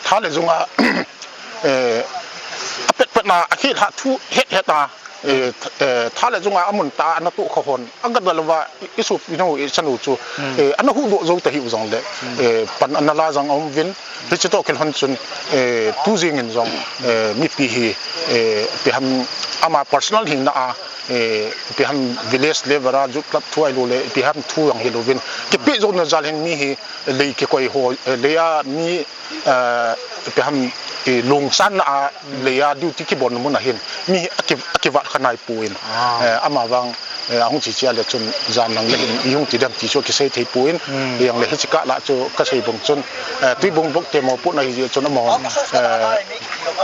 tha le jung a, eh, apet pet na, akhelha thu het het a, eh, th-, eh, tha le jung a amun tah a ana toh kha hon, agada louva i, i sop, i nao, i chanu chu, eh, ana huhdoh jou ta hih u jongle, eh, pan ana la jong aum uvin, hiche toh kilhon chun, eh, tu jing in jong, eh, mipi hi, eh, ipi ham ama personal hina a, eh, ipi ham village level a Youth Club thu ahilou le, ipi ham thu jong hilouvin, kipeh jouna jal hin mi hi lei kikoi ho, eh, lei a mi eh, ipi ham, i lungchan na a, lei a duty kibol na mun a hin, mi hi aki, akivat kha nai poi. Ah. Eh, ama vang, eh, ahung che che a le chun jan lang le hin, i hung ti dem ti chu kisei thei poi. Hmm. Hijongle hiche kah lah chu kasei bang chun, eh, Tuibong Block te mopohna hi jeh chun amahon, eh,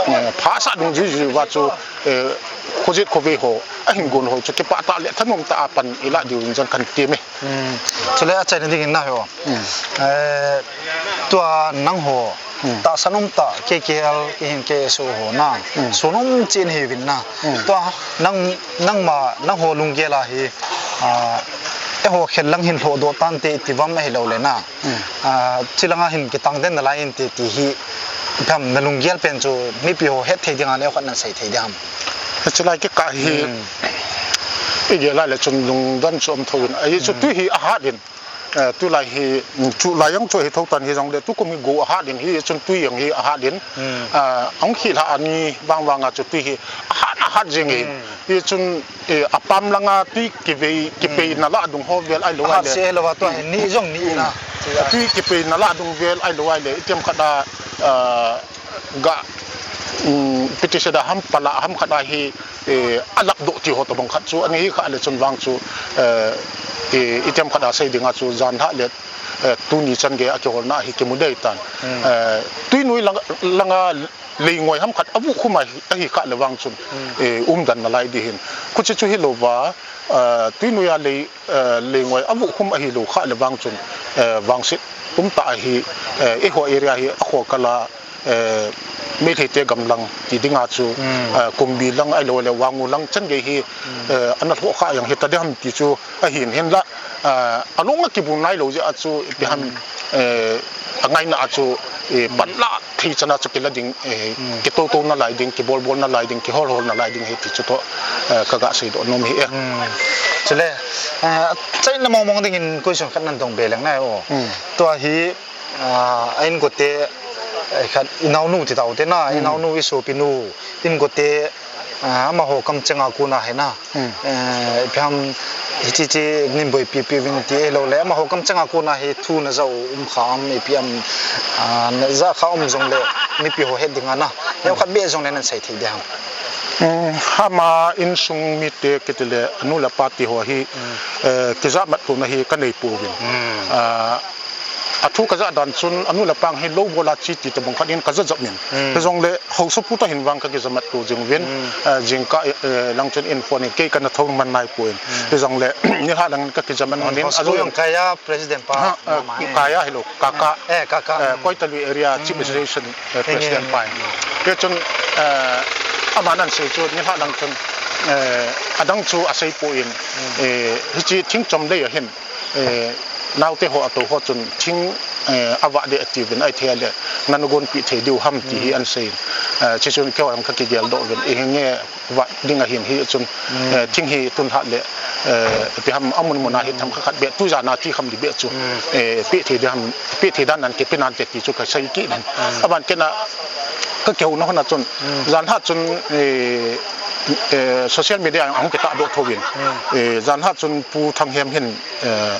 eh, phasah dungjuijuiya chu, eh, khojet khovei ho, ahin gon ho chu kipah tah le thanom tah a pan i lah diu in jong kan ti e. Hmm. Chule achaina dingin na ho. Hmm. Eh, tua nangho, hmm, tahsan um tah, K K L, kei hin K S O ho na. Hmm. Sun um chin hiuvin na. Hmm. Tua nang, nangma, nangho lunggel a hi, ah, eiho khel lang hin lhohdoh tante ti vam ahilou le na. Hmm. Ah, chulanga hin kitang den nalai inte ti hi, ipi ham na lunggel pen chu mipi ho het thei dinga neo khat nan sei thei ding ham? Hiche lai kikah hi, hmm, i gel a le chun lungdon chu um thou in. Ahi chu, hmm, tui hi ahat in. Eh, tulai hi, chu lai jong chu ahi thou tan hijongle, tukum hi go ahat in, hichun tui jong hi ahat in. Hmm. Ah, ahung khel lha a ni vang vang a chu tui hi ahat, ahat jing in. Hmm. Hichun, eh, apam langa tui kivei, kipei, hmm, na lah dung ho vel ahilou ahile. Ahat se lou a tua hi ni jong ni na. Tui kipei na lah dung vel ahilou ahile. Itiham khat a, ah, ga, um, ipi ti seh da ham pala ham khat a hi, eh, alap doh ti ho tobang khat chu ani hi kha le chun vang chu, eh, eh, itiham khat a sei dinga chu jan lha le, eh, tuni chan gei a kiholna hi kimu dei tan. Hmm. Eh, tuinoi lang, langa leingoi ham khat avuh khum ahi, ahi kha le vang chun, hmm, eh, umdan nalai ding hin. Khuche chu hilouva, eh, tuinoi a lei, eh, leingoi avuh khum ahilou kha le vang chun, eh, vangset um tah ahi, eh, eiho area hi akho kal a, eh, Meitei te gam lang ti dinga chu, hmm, eh, Kumbi lang ahilou le Wangu lang chan gei hi, hmm, eh, ana lhoh kha jong hita ding ham ti chu ahin hinla, eh, alung a kibu nailou jeh a chu ipi ham, hmm, eh, angaina a chu, eh, hmm, pan la thei chan a chu kila ding, eh, hmm, kitoto nalai ding, kibolbol nalai ding, kiholhol nalai ding ahi ti chu toh, eh, kaga seidoh nom ahi e. Hmm. Chule, eh, achaina mong mong dingin question khat nan dong be leng na o. Hmm. Tua hi, ah, a inkote, eh, khat i naonu ti tau te na, i, hmm, naonu i sopinu, inkote, ah, amaho kamcheng a kona hi na. Hmm. Eh, ipi ham hiche che nin boipi pi uvin ti ahilou le, amaho kamcheng a kona hi thu na ja u um kha am, ipi ham, ah, na ja kha um jongle, mipi ho het dinga na. Neo khat beh jongle nan sei thei ding ham? Hmm, ama insung mite kiti le, anu le apa ti ho hi, hmm, eh, kijahmat tona hi kanei pouvin. Hmm. Ah, athu kajah dan chun, anu le apa hi lou bol a che ti tobang khat in kaja jap in. Hmm. Hijongle, haosapu toh hin vang kakijahmat to jing uvin, hmm, eh, jingkah, eh, lang chun in phone in kei kana thou man nai poi. Hmm. Hijongle, nilhah lang in kakijahmat, hmm, hon in, haosapu ajou jong Kaya president pa, ha, eh, mama, eh, Kaya hilou, Kaka. Eh, Kaka, eh, hmm, Koitalui area, hmm, chief association, eh, president pa in. Hichun, eh, aman asei chu, nilhah lang chun, eh, adang chu asei poi in, hmm, eh, hiche thingchom lei a hin, eh, naote ho atou ho chun thing, eh, avah ding ati uvin ahithei le, nana gonpeh thei diu ham ti hi, hmm, asei in. Eh, chuchun keiho jong kakigel doh uvin, ihinge vat ding ahin hichun, eh, thing hi tun lhah le, eh, ipi ham amun mun a hi themkhat khat beh, tujan a ti kham ding beh chu, eh, peh thei ding ham, peh thei dan nan kipe nante ti chu kasei kit in. Aban kit na, kakihouna hon a chun, jan lhah chun, eh, eh, social media a hung kitah doh thou vin. Eh, jan lhah chun Pu Thanghem hin, eh,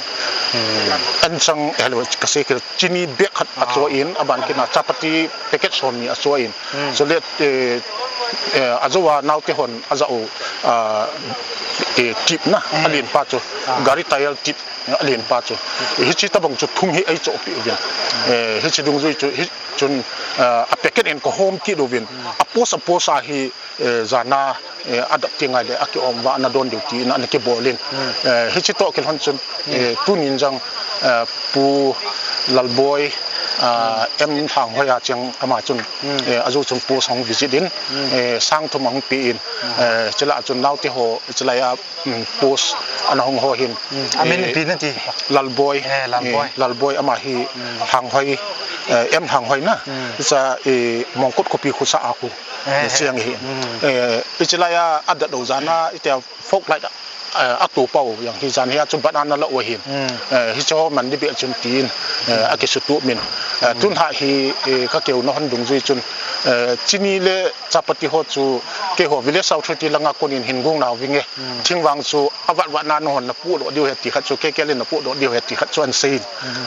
an chang, eh, kasei kit, chini bag khat acho in, aban kit na chapati packet som ni acho in. Chule, eh, eh, ajou a naote hon ajah u, ah, eh, tip na, alen pa chu. Gari tyre tip, alen pa chu. Hiche tabang chu thum hi eichoh peh uvin. Eh, hiche dungjui chu, hichun, ah, a packet in kahom kit uvin. A post, a post a hi, eh, jan a, eh, adap teng ngai le, akiom uva ana don diu tin ana kibol in. Eh, hiche toh kilhon chun, eh, tunin jong, eh, Pu Lalboi, ah, M Lhanghoi a cheng ama chun, eh, ajou chun post ahung visit in, eh, sang thum ahung pe in, eh, chule achun naote ho, chule a, um, post ana hung ho hin, amin, eh, ipi nati? Lalboi, eh, Lalboi. Eh, Lalboi ama hi Lhanghoi, eh, M Lhanghoi na, cha, eh, Mongkut khopi khosa a khu. Eh, eh, siang hi. Eh, hiche lai a, adat lou jan a, hitia fog light a, eh, ato pau, jong hi jan hi a chu banana la u ahin. Eh, hiche ho man ding beh chun tin, eh, akisutup min. Eh, tun lhah hi, eh, kakihouna hon dungjui chun, eh, chini le chapati ho chu keiho village authority langa konin hin gong nau vinge. Thingvang chu avat vat na nahon napoh doh diu ahi ti khat chu, K K L in napoh doh diu ahi ti khat chu ahin sei in.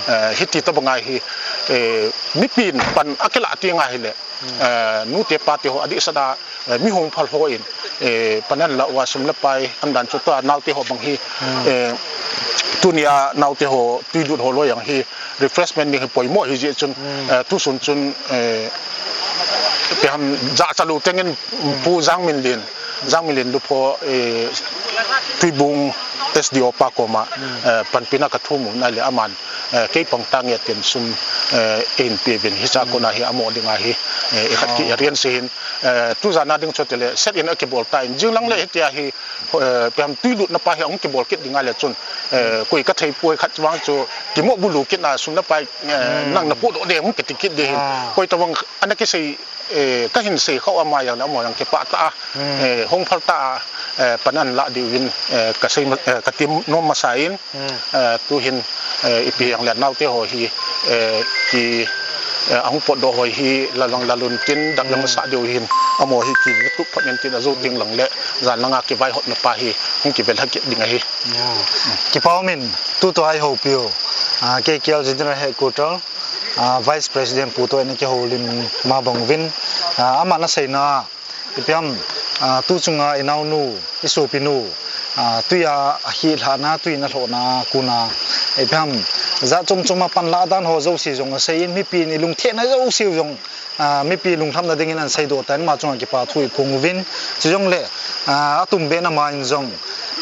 Eh, hiti tabang a hi, eh, mipin pan akilah teng ahile, eh, nute pate ho adehset a, eh, mi hung phal ho in, eh, pan ahin la uva sum le pai, aumdan chu tua naote ho bang hi, eh, tunia naote ho twilut ho loi jong hi refreshment ding hi poimo ahi jeh chun, eh, tusun chun, eh, ipi ham jachat lou teng in Pu Jangminlen, Jangminlen Lupho, eh, Twibung S D O pa koma, eh, panpina kathum u ahile aman, eh, kei pang tange tin sum, eh, eihin pe uvin, hiche a kona hi amo ding ahi, eh, ikhat ki arrange ahin, eh, tujan a ding chu tile set in akibol tan, jing lang le hitia hi, eh, ipi ham twilut na pa hi ahung kibol kit ding ahile chun, eh, koi kathei poi, khat vang chu kimo bulu kit na sum le pai, eh, nang napoh doh ding hung kiti kit ding hin, koi tabang ana kisei, eh, kahin sei khah u ama jong le amo jong kipah tah a, eh, hung phal tah a, eh, pan ahin lah diuvin, eh, kasei ma-, eh, kati nom masa in, eh, tuhin, eh, ipi jong le naote ho hi, eh, ki, eh, ahung potdoh ho hi, la lang la lun tin, dap lang sa diu hin, amo hi kitup phot in tin, ajou teng lang le, jan lang a kivaihopna pa hi, hung kivel lha kit ding ahi. Kipa um in, tutua eihoupi u, ah, K K L General Headquarter, ah, Vice President Pu toh in eikihoulim ma bang uvin, ah, aman aseina, ipi ham, ah, tu chunga inaonu, isopinu, ah, twi a ahilhahna, twi in alhohna, kona, ipi ham, jat chom chom a panlah dan ho jouse jong asei in, mipin ilungthimna jouse u jong, ah, mipi lunglhamna dingin ahin seidoh tan, ama chunga kipa thu iphong uvin, chujongle, ah, atumbeh na ama in jong,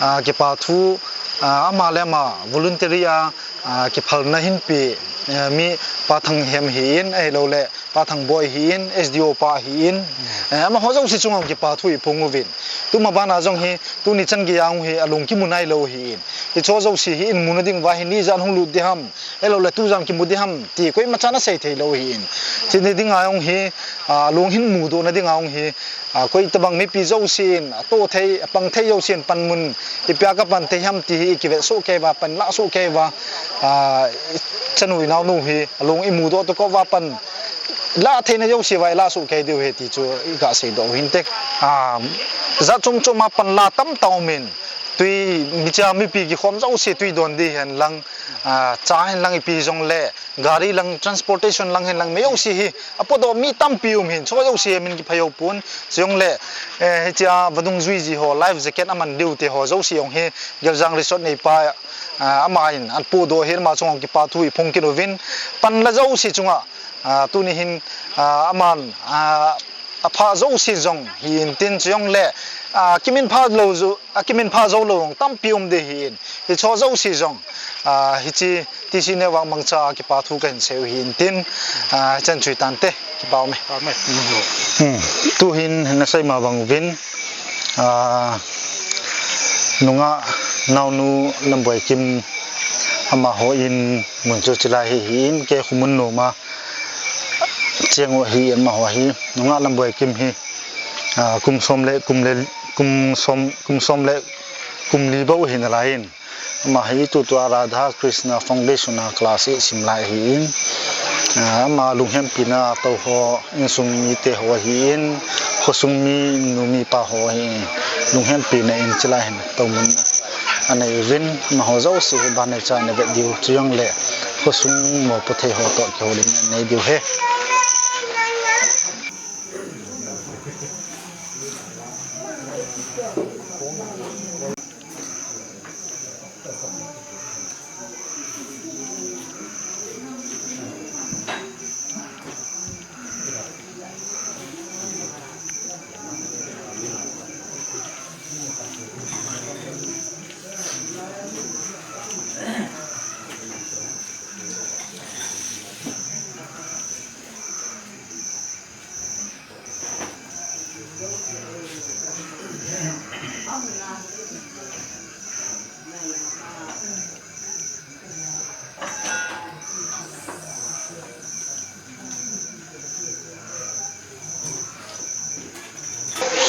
ah, kipa thu, ah, ama le ama voluntary a, ah, kiphalna hinpe, eh, mi Pa Thanghem hi in, ahilouleh Pa Thangboi hi in, S D O pa hi in, eh, amaho jouse chunga kipa thu iphong uvin. Tuma bana jong hi, tuni chan geiya hi alung kimu nailou hi in. Hicheho jouse hi in muna ding uva hi, nijat hung lut ding ham, ahilouleh tujan kimu ding ham, ti koimachan asei theilou hi in. Chuni dinga jong hi, ah, alung hin mudohna dinga jong hi, ah, koi tabang mipi jousen, atoh thei, apang thei jousen panmun, ipi a kapan thei ham ti hi, ikivet soh kei uva, panlah soh kei uva, ah, ichanu inaonu hi, alung imudoh tokah uva pan, lah theina jouse uva ilah soh kei diu ahi ti chu iga seidoh u hinte. Ah, jat chom chom a panlah tamtah um in, twi, hichea mipi kikhom jouse twi don ding hen lang, ah, cha hen lang ipi jongle, gari lang, transportation lang hen lang, mi jouse hi, apotdoh mi tampi um hin, chuho jouse min kiphai jou pon, chujongle, eh, hichea vadung jui ji ho, life jacket aman diu te ho jouse jong hi, Geljang Resort neipa, ah, ama in, ahin pohdoh hi, ama chunga kipa thu iphong kit uvin, panla jouse chunga, ah, tuni hin, ah, aman, ah, apha jouse jong hi in tin chujongle, ah, kiminpha lou jou, akiminpha jou lou jong tampi um ding hi in. Hicheho jouse jong, ah, hiche T C Network mangcha a kipa thu kahin sei u hi in tin, ah, hichan chu hitante, kipa ume. Hmm. Tuhin nasei ma bang uvin, ah, nungah naonu Lamboikim amaho in mun chu chulai hi hi in, kei khu mun noma cheng u ahi in, amaho hi, nungah Lamboi Kim hi, ah, kum som le, kum le, kum som, kum som le, kum li bou ahi nalai in. Ama hi tutua Radha Krishna Foundation a class eight sim lai ahi in. Ah, ama lunghempina tou ho, insung mite ho ahi in, khosung mi, nu mi pa ho ahi in. Lunghempina in chilai hin toumun anei uvin, amaho jouse hi banei cha na vet diu, chujongle khosung mopo thei ho toh kihoulimna nei diu ahi.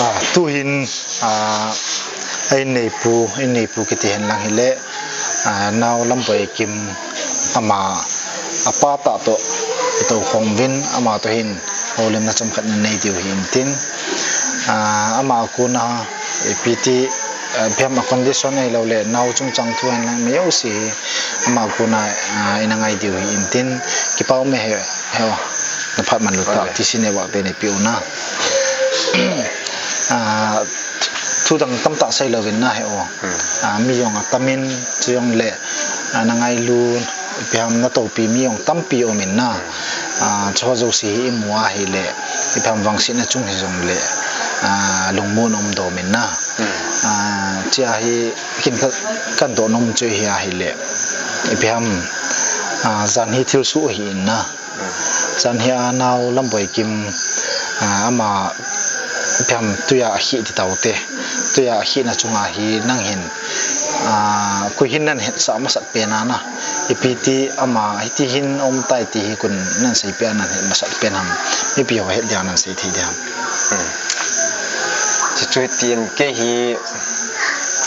Ah, tuhin, ah, a inneipu, inneipu kiti henlang hile, ah, nao Lamboi Kim ama apa tah toh itou khom uvin, ama toh hin houlimna chomkhat na nei diu ahi intin, ah, ama a kona ipi ti, ah, ipi ham a condition ahilouleh nao chungchang thu henlang mi jouse hi ama a kona, ah, ina ngai diu ahi intin, kipa um e he, he o, na phat man lou ta, T C Network te nei pe u na. Ah, thu dang tamtah sei louvin na he o. Ah, mi jong atam in, chujongle, ah, na ngailu, ipi ham na toupi mi jong tampi um in na. Ah, chuho jouse hi imu ahile, ipi ham vangsetna chung hijongle, ah, lungmon um dom in na. Ah, chia hi kin ka, kan doh nom chu hi ahile, ipi ham, ah, jan hi thilsoh ahi in na. Jan hi a nao Lamboi Kim, ah, ama ipi ham tuiya akhih ti taute. Tuiya akhihna chunga hi nang hin, ah, koi hin nan hetsah masat pen a na. Ipi ti ama hiti hin um tai ti hi koi in nan seipeh a nan het masat pen ham. Mipi ho het dia nan sei thei dia ham. Hmm. Chuchu hitin kei hi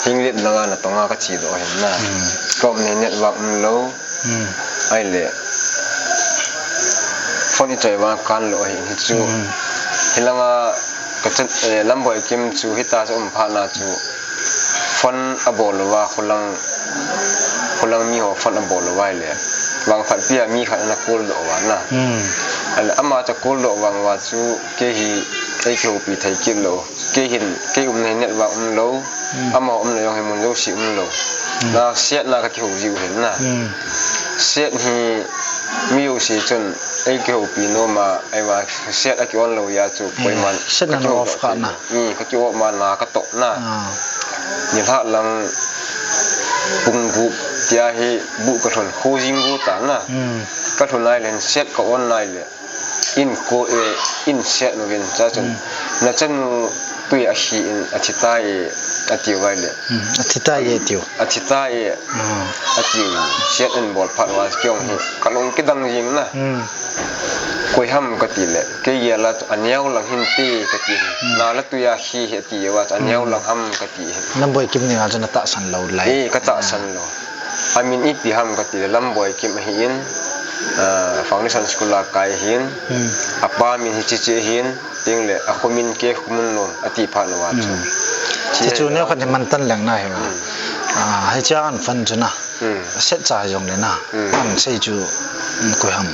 Henglep langa natong a kache doh ahin na. Hmm. Ka um nei network um lou. Hmm. Ahile phone ichoi uva kan lou ahin hichu. Hmm. Hilanga ka chan, eh, Lamboi Kim chu hita chu um phat na chu phone abol uva, khulang, khulang mi ho phone abol uva ahile vangphat pia mi khat ana call doh uva na. Hmm. Ahile ama cha call doh vang uva chu kei hi ei kihoupi thei kit lou. Kei hin, kei umna hi network um lou. Hmm. Ama umna jong hi mun jouse um lou. Hmm. Na siatna ka kihou jiu hin na. Hmm. Siat hi mi jouse chun ei kihoupi nom a, ahivang siat a ki on lou jeh a chu, eh, koiman siatna ka kihou off kha na. Hmm, ka ki off ma na ka toh na. Ah. Nilhah lang pung gup tia hi bu ka lhun, khu jing gu ta na. Hmm. Ka lhun ahile siat ka on ahile. In ko e, in siat uvin, chachun, hmm, nachanu tui a khi in, athi tai, atiu ahile. Hmm, athi tai e tiu. Athi tai e, hmm, atiu. Siat in bol phat uva, kei jong hi, hmm, ka lung kidang jing na. Hmm. Koi ham kati le, kei gel a chu, aneo lang hin ti kati. Hmm. Nala tui a khi hi ati uva chu, aneo, hmm, lang ham kati. Lamboi Kim dinga chu na tahsan lou lai. Eh, ka tahsan lou. Amin ipi ham kati le Lamboi Kim ahin, ah, Foundation School a kai ahin, hmm, apa min hiche hiche ahin, tin le akho min K. Khomunlun ati phat uva chu. Hmm. Hiche chu neo khat hi mantan leng na hi. Hmm. Ah, hiche a an fan chu na. Hmm. Siat cha jong le na. Hmm. An sei chu, hmm, koi ham.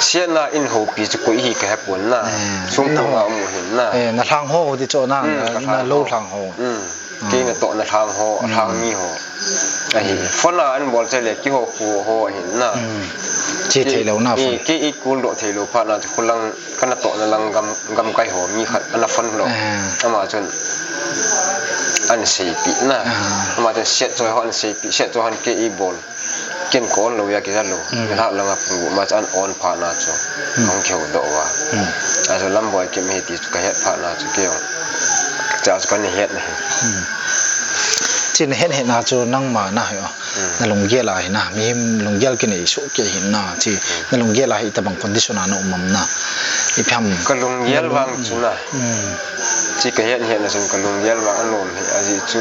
Siatna in houpi chu koi hi ka hepon na. Eh, sung na tu ho. Nga mu hin na. Eh, na lhang ho ti chu na, hmm, na, na lou lhang ho. Hmm. Kei natohna lhang ho, hmm, lhang mi ho. Ahi. Hmm. Phone a an bol chai le keiho khu ho ahin na. Hmm. Che thei lou na phone. Kei, kei i call doh thei lou phat na chu khulang ka natohna lang gam, gamkai ho mi khat ana phone lou. Ah. Ama chun an seipi na. Ah. Ama chun siat choi ho an seipi, siat choi ho an kei i bol. Ken ka on lou a kija lou. Hmm. Nilhah langa pung gup ma chu an on phat na chu. Hmm. Hung kihou doh uva. Hmm. Achu Lamboi Kim ahi ti chu ka het phat na chu kei jong. Cha chu ka ni het na hi. Hmm. Chun het het na chu nangma na hi o. Na lunggel a hi na, mihem lunggel kinei soh kei hi na, chi, na lunggel a hi tabang condition a na um am na. Ipi ham. Ka lunggel vang chu na. Chi ka het het na chun ka lunggel vang anom hi, ajeh chu.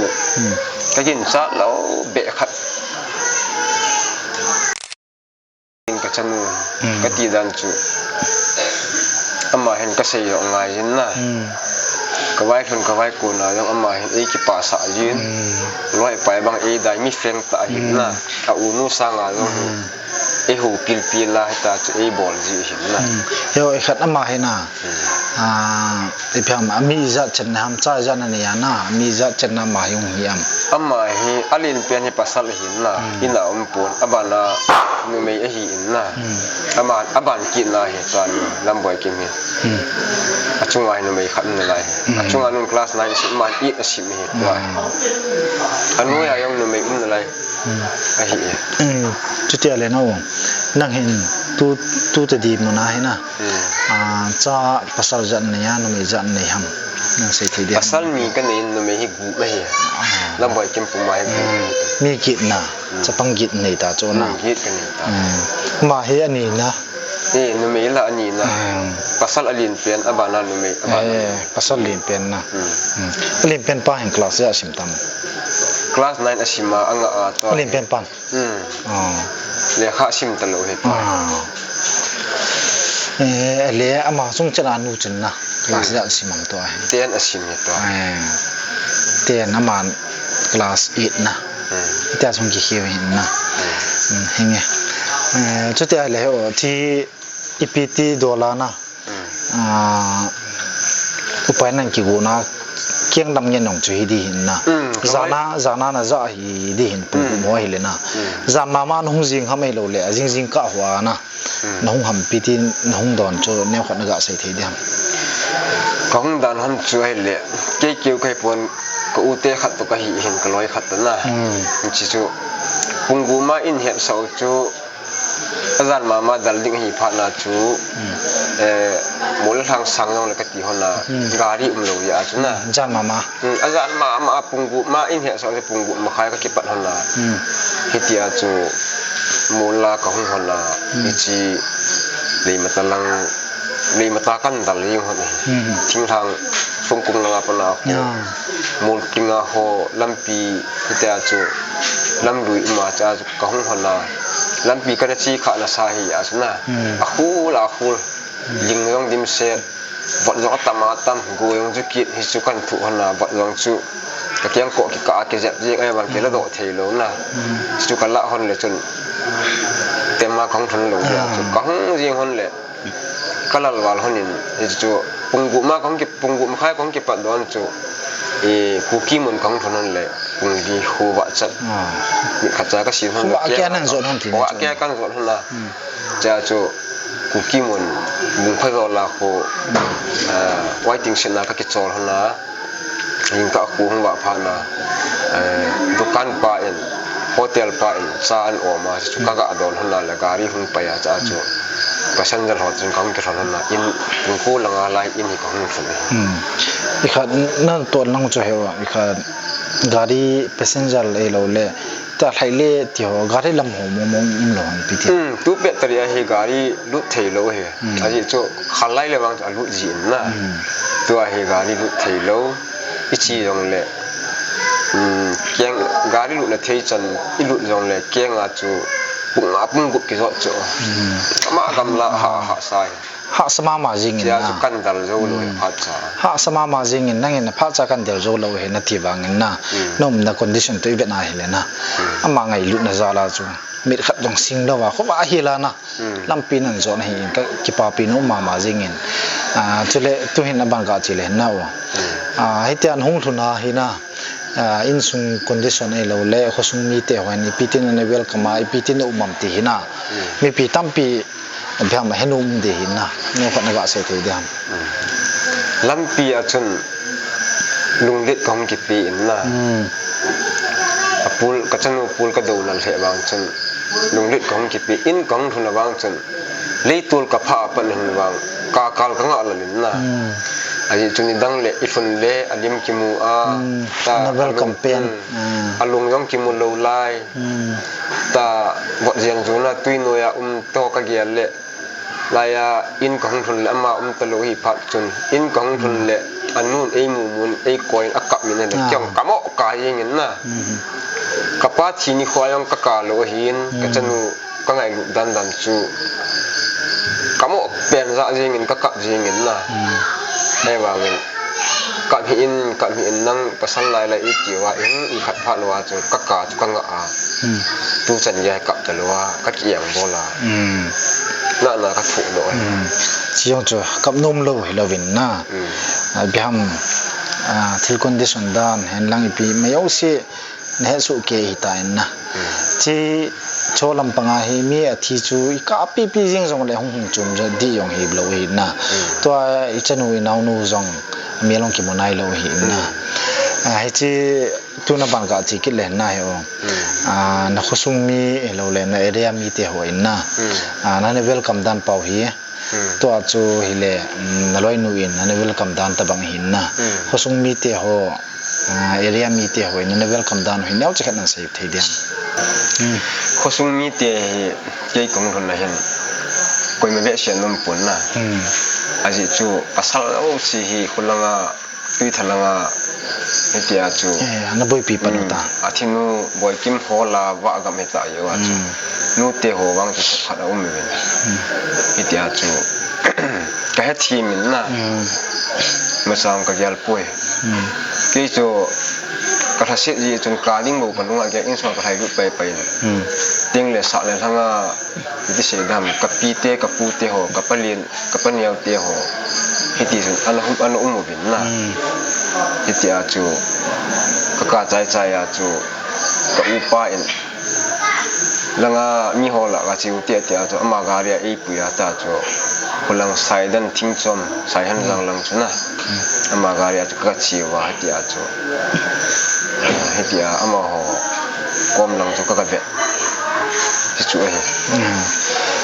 Ka ginchat lou beh khat. In ka chanu, ka ti dan chu. Ama hin ka sei jong ngai jin na. Ka vailhun ka vaikon a jong ama hin ei kipah sah jin. Loi pai bang ei dai mi feng ta hin na. A u nu sang a jong hin. Ei hou pil pil a hita chu ei bol ji hin na. Yo, ei khat ama hin na. Ah, ipi ham, ami ijat chan na ham, cha ijat na nei a na, ami ijat chan na ama hi hung hi am. Ama hi, alen pen hi pasal ahi na, in a um pon, aban a numei ahi in na. Ama, aban kit na hi, tua nu, Lamboi Kim hi. Achunga hi numei khat um nalai hi. Achunga nun class nine asim, aman eight asim hi, tua hi. Anoi a jong numei um nalai. Ahi e. Chuti a le na u. Nang hin tu, tu te di mun a hin na. Ah, cha pasal ijat nei a, numei ijat nei ham. Nang sei thei di ham. Pasal ni ka nei, numei hi gup ahi. Lamboi Kim pum a hi gup. Mi kit na, chapang kit nei ta chu na. Kit ka nei ta. Ama hi ani na. Eh, numei la ani na. Pasal alen pen, aban a numei, aban a numei. Pasal alen pen na. Alen pen pa hin class ijat asim tam. Class nine asim a, anga a to. Alen pen pan. Lekha sim talou hi tua. Eh, le ama chung chan a nu chun na. Class ijat asim am tua hi. Ten asim hi tua. Eh, ten aman class eight na. Tia chung kikhiu hin na. Hinge. Eh, chuti a le o thi ipi ti dola na. Ah, upai nan kigo na kiang dam ngen nong chu hi di hin na. Jana, jana na ja hi di hin pung mo hi le na. Jan mama na hung jing ham ei lou le, jing jing ka hua na. Na hung ham ipi ti na hung don chu neo khat na ga sei thei di ham. Ka hung dan hon chu hi le, kei keu kai pon ka u te khat to ka hi hin ka loi khat to na. Chi chu pung gu ma in het sau chu Ajan mama dal ding ahi phat na chu, eh, mol le lhang sang jong le kati hon a, gari umlou jeh a chu na. Jan mama. Hmm, ajan mama pung gup ma in hetsah chu pung gup makhai ka kipat hon a. Hitia chu mol a ka hung hon a, hichi Leimata lang, Leimata kan dal jing hon hi. Thinglhang Songkung langa pat na ho, mol tinga ho, lampi, hitia chu, lamlui um a cha chu, ka hung hon a, lampi kana chi kha nasa hi a chu na. A khul, a khul. Ling jong dimset, vot jong atam atam, go jong chu kit, hichu kan thuh hon a, vot jong chu, ka kengkoh kikah a kijep jeng, ahivang kila doh thei lou na. Chu ka lah hon le chun, tema ka hung thun lou, chu ka hung jing hon le. Ka lal val hon in, hichu, pung gup ma kong ki, pung gup makhai kong kipat don chu, i, Kuki mun kong thun hon le, pung li khu va chat. Mi khat cha ka sin hon le, khu va kia nan jot hon ti. Khu va kia kan jot hon la. Cha chu, Kuki mun, bung kha jol la khu, eh, waiting shed na ka kichol hon la. Jingkah khu hung vah phat na, eh, dukan pa in, hotel pa in, cha an om a, chu ka ga don hon a le gari hung pai a cha chu. Passenger ho chun ka hung kilhon hon a, in, in khu langa lai in hi ka hung thun hi. Hmm. I khat nan ton lang chu heu, i khat gari passenger le lo le, ta lhai le ti ho, gari lam ho mong mong um lou hon pi ti. Hmm, tu pet tari a hi gari lut thei lou hi. Hmm. Ajeh chu khalai le vang chu a lut ji in na. Hmm. Tua hi gari lut thei lou. I chi jong le. Hmm, keng gari lut na thei chan i lut jong le keng a chu pung a pung gup ki jot chu. Hmm. Ama gamla ha, ha sai. Hahsa mama jing in na. Chu kan dal jou lou hi phat cha. Hahsa mama jing in nang in phat cha kan dal jou lou hi na ti vang in na. Hmm. Na um na condition tu i vet na hi le na. Hmm. Ama ngailut na jal a chu. Mit khat jong sing lou va, khu va hi la na. Hmm. Lampi nan jot na hi in ka kipapi nom mama jing in. Ah, chule tu hin a bang ka chi le na o. Hmm. Ah, hitian hung lhun a hi na. Ah, insung condition ei lo le, khosung mite hon ipi tin na welcome a, ipi tin na um am ti hi na. Hmm. Mipi tampi Abiam a hin um di hin na, neo khat na ga sei thei di ham. Hmm. Lampi a chun lunglet ka hung kipe in na. Hmm. A pul, ka chanu pul ka do lal he vang chun lunglet ka hung kipe in ka hung lhun a vang chun leitol ka pha a pat hin vang ka kal ka nga lal in na. Hmm. Ajeh chu nidang le i lhun le a lim kimu a, Hmm, ta na welcome pen. Hmm. Ah. A lung jong kimu lou lai. Hmm. Ta vot jen juna tui noiya um to ka gel le. Laiya in ka hung lhun le ama um talou hi phat chun. In ka hung lhun le anun ei mumun ei koiyin a kap min a le. Ah. Kei jong ka mo ka jingin na. Hmm. Ka pa thi nikho jong ka ka lou ahin, ka Hmm. chanu ka ngailut dan dan chu ka mo pen ja jingin ka kap jingin na. Hmm. Ahivangin kap hih in, kap hih in nang pasal lai lai i tiu a, i hung i khat phat lou a chu ka ka chu ka ngah a. Hmm. Tu chan gei kap talou a, ka kiang bol a. Hmm. Na na ka thuh lou a. Hmm. Chi jong chu kap nom lou hi louvin na. Hmm. Ah, ipi ham, ah, thil condition dan, hen lang ipi mai jouse na he suh kei hi ta in na. Hmm. Chi cho lampang a hi mi a thi chu i kap pi pi jing jong le hung hung chom jo di jong hi lou hi na. Hmm. Tua i chanu i naonu jong mi long kimu nai lou hi na. Hmm. Ah, hichi tuna ban ka chi kit le na hi o. Hmm. Ah, na khosung mi hi lou le na area mi te ho in na. Hmm. Ah, na na welcome dan pau hi. Hmm. Tua chu hile, um, na loinu in, na welcome dan tabang hin na. Hmm. Khosung mite ho, ah, area mite ho in, na welcome dan ho hin, neo chikhat nan sei thei diam. Hmm. Khosung mite hi, kei kong lhun na hin, koima behseh nom pon na. Hmm. Ajeh chu, pasal jouse hi, khulanga, Tuitha langa, hitia chu. Eh, ana boipi pan u ta. Hmm, a thinu Boikim hola vah gam heta yo a chu. Hmm. Nute ho vang chu sepkhat a um uvin. Hmm. Hitia chu. Ka hethem in na. Hmm. Masang ka gel poi. Hmm. Kei chu ka lhaset ji chun ka ding bou ka lunga gel in sung ka lhai lut pai pai in. Hmm. Ting le sa le lhanga Iti sei dam, ka pite, ka pute ho, ka palien, ka paneo te ho. Hiti sun, ana hum, ana um uvin na. Hmm. Hiti a chu, ka ka chai chai a chu, ka upa in. Langa mi ho la ka chi u te te a chu, ama gari a ei pui a ta chu. Khulang Saidan Thingchom, Saihan Hmm. lang lang chu na. Hmm. Ama gari a chu ka chi uva, hiti a chu. Hiti a, ama ho, kom lang chu ka ka ve. Ti chu ahi. Hmm.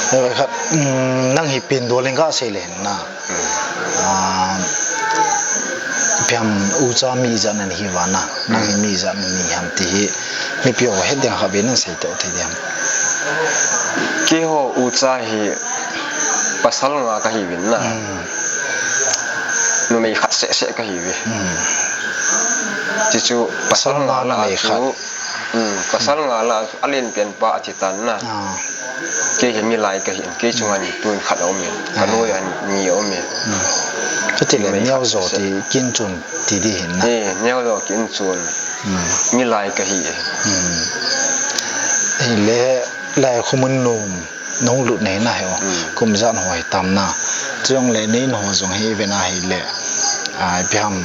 Eh, khat, hmm, nang hi pindol in ka sei le na. Hmm. Ah, ipi ham ucha mi ijat na nahi uva na. Nang hi Hmm. mi ijat na nahi ham ti hi. Mipi ho het ding kha be nan sei to thei diam. Keiho ucha hi pasal nga ka hi uvin na. Hmm. Numei khat seh seh ka hi uve. Hmm. Ti chu pasal Pasal nga nga la numei chu khat. Hmm, pasal nga la a len pen pa a thi tan na. Ah. Kei hi milai ka hi, kei chunga ni tun khat a um in. Ka Ah. nu a ni a um in. Hmm. Chuti le Numei neo khat jo seh. Ti kin chun ti di hin na. Eh, neo jo kin chun. Hmm. Milai ka hi. Hmm. Eh, le lai khumun num. Nung lut nei na hi o. Hmm. Kum jan ho hi tam na. Chujongle nei na ho jong hi ven a hi le. Ah, ipi ham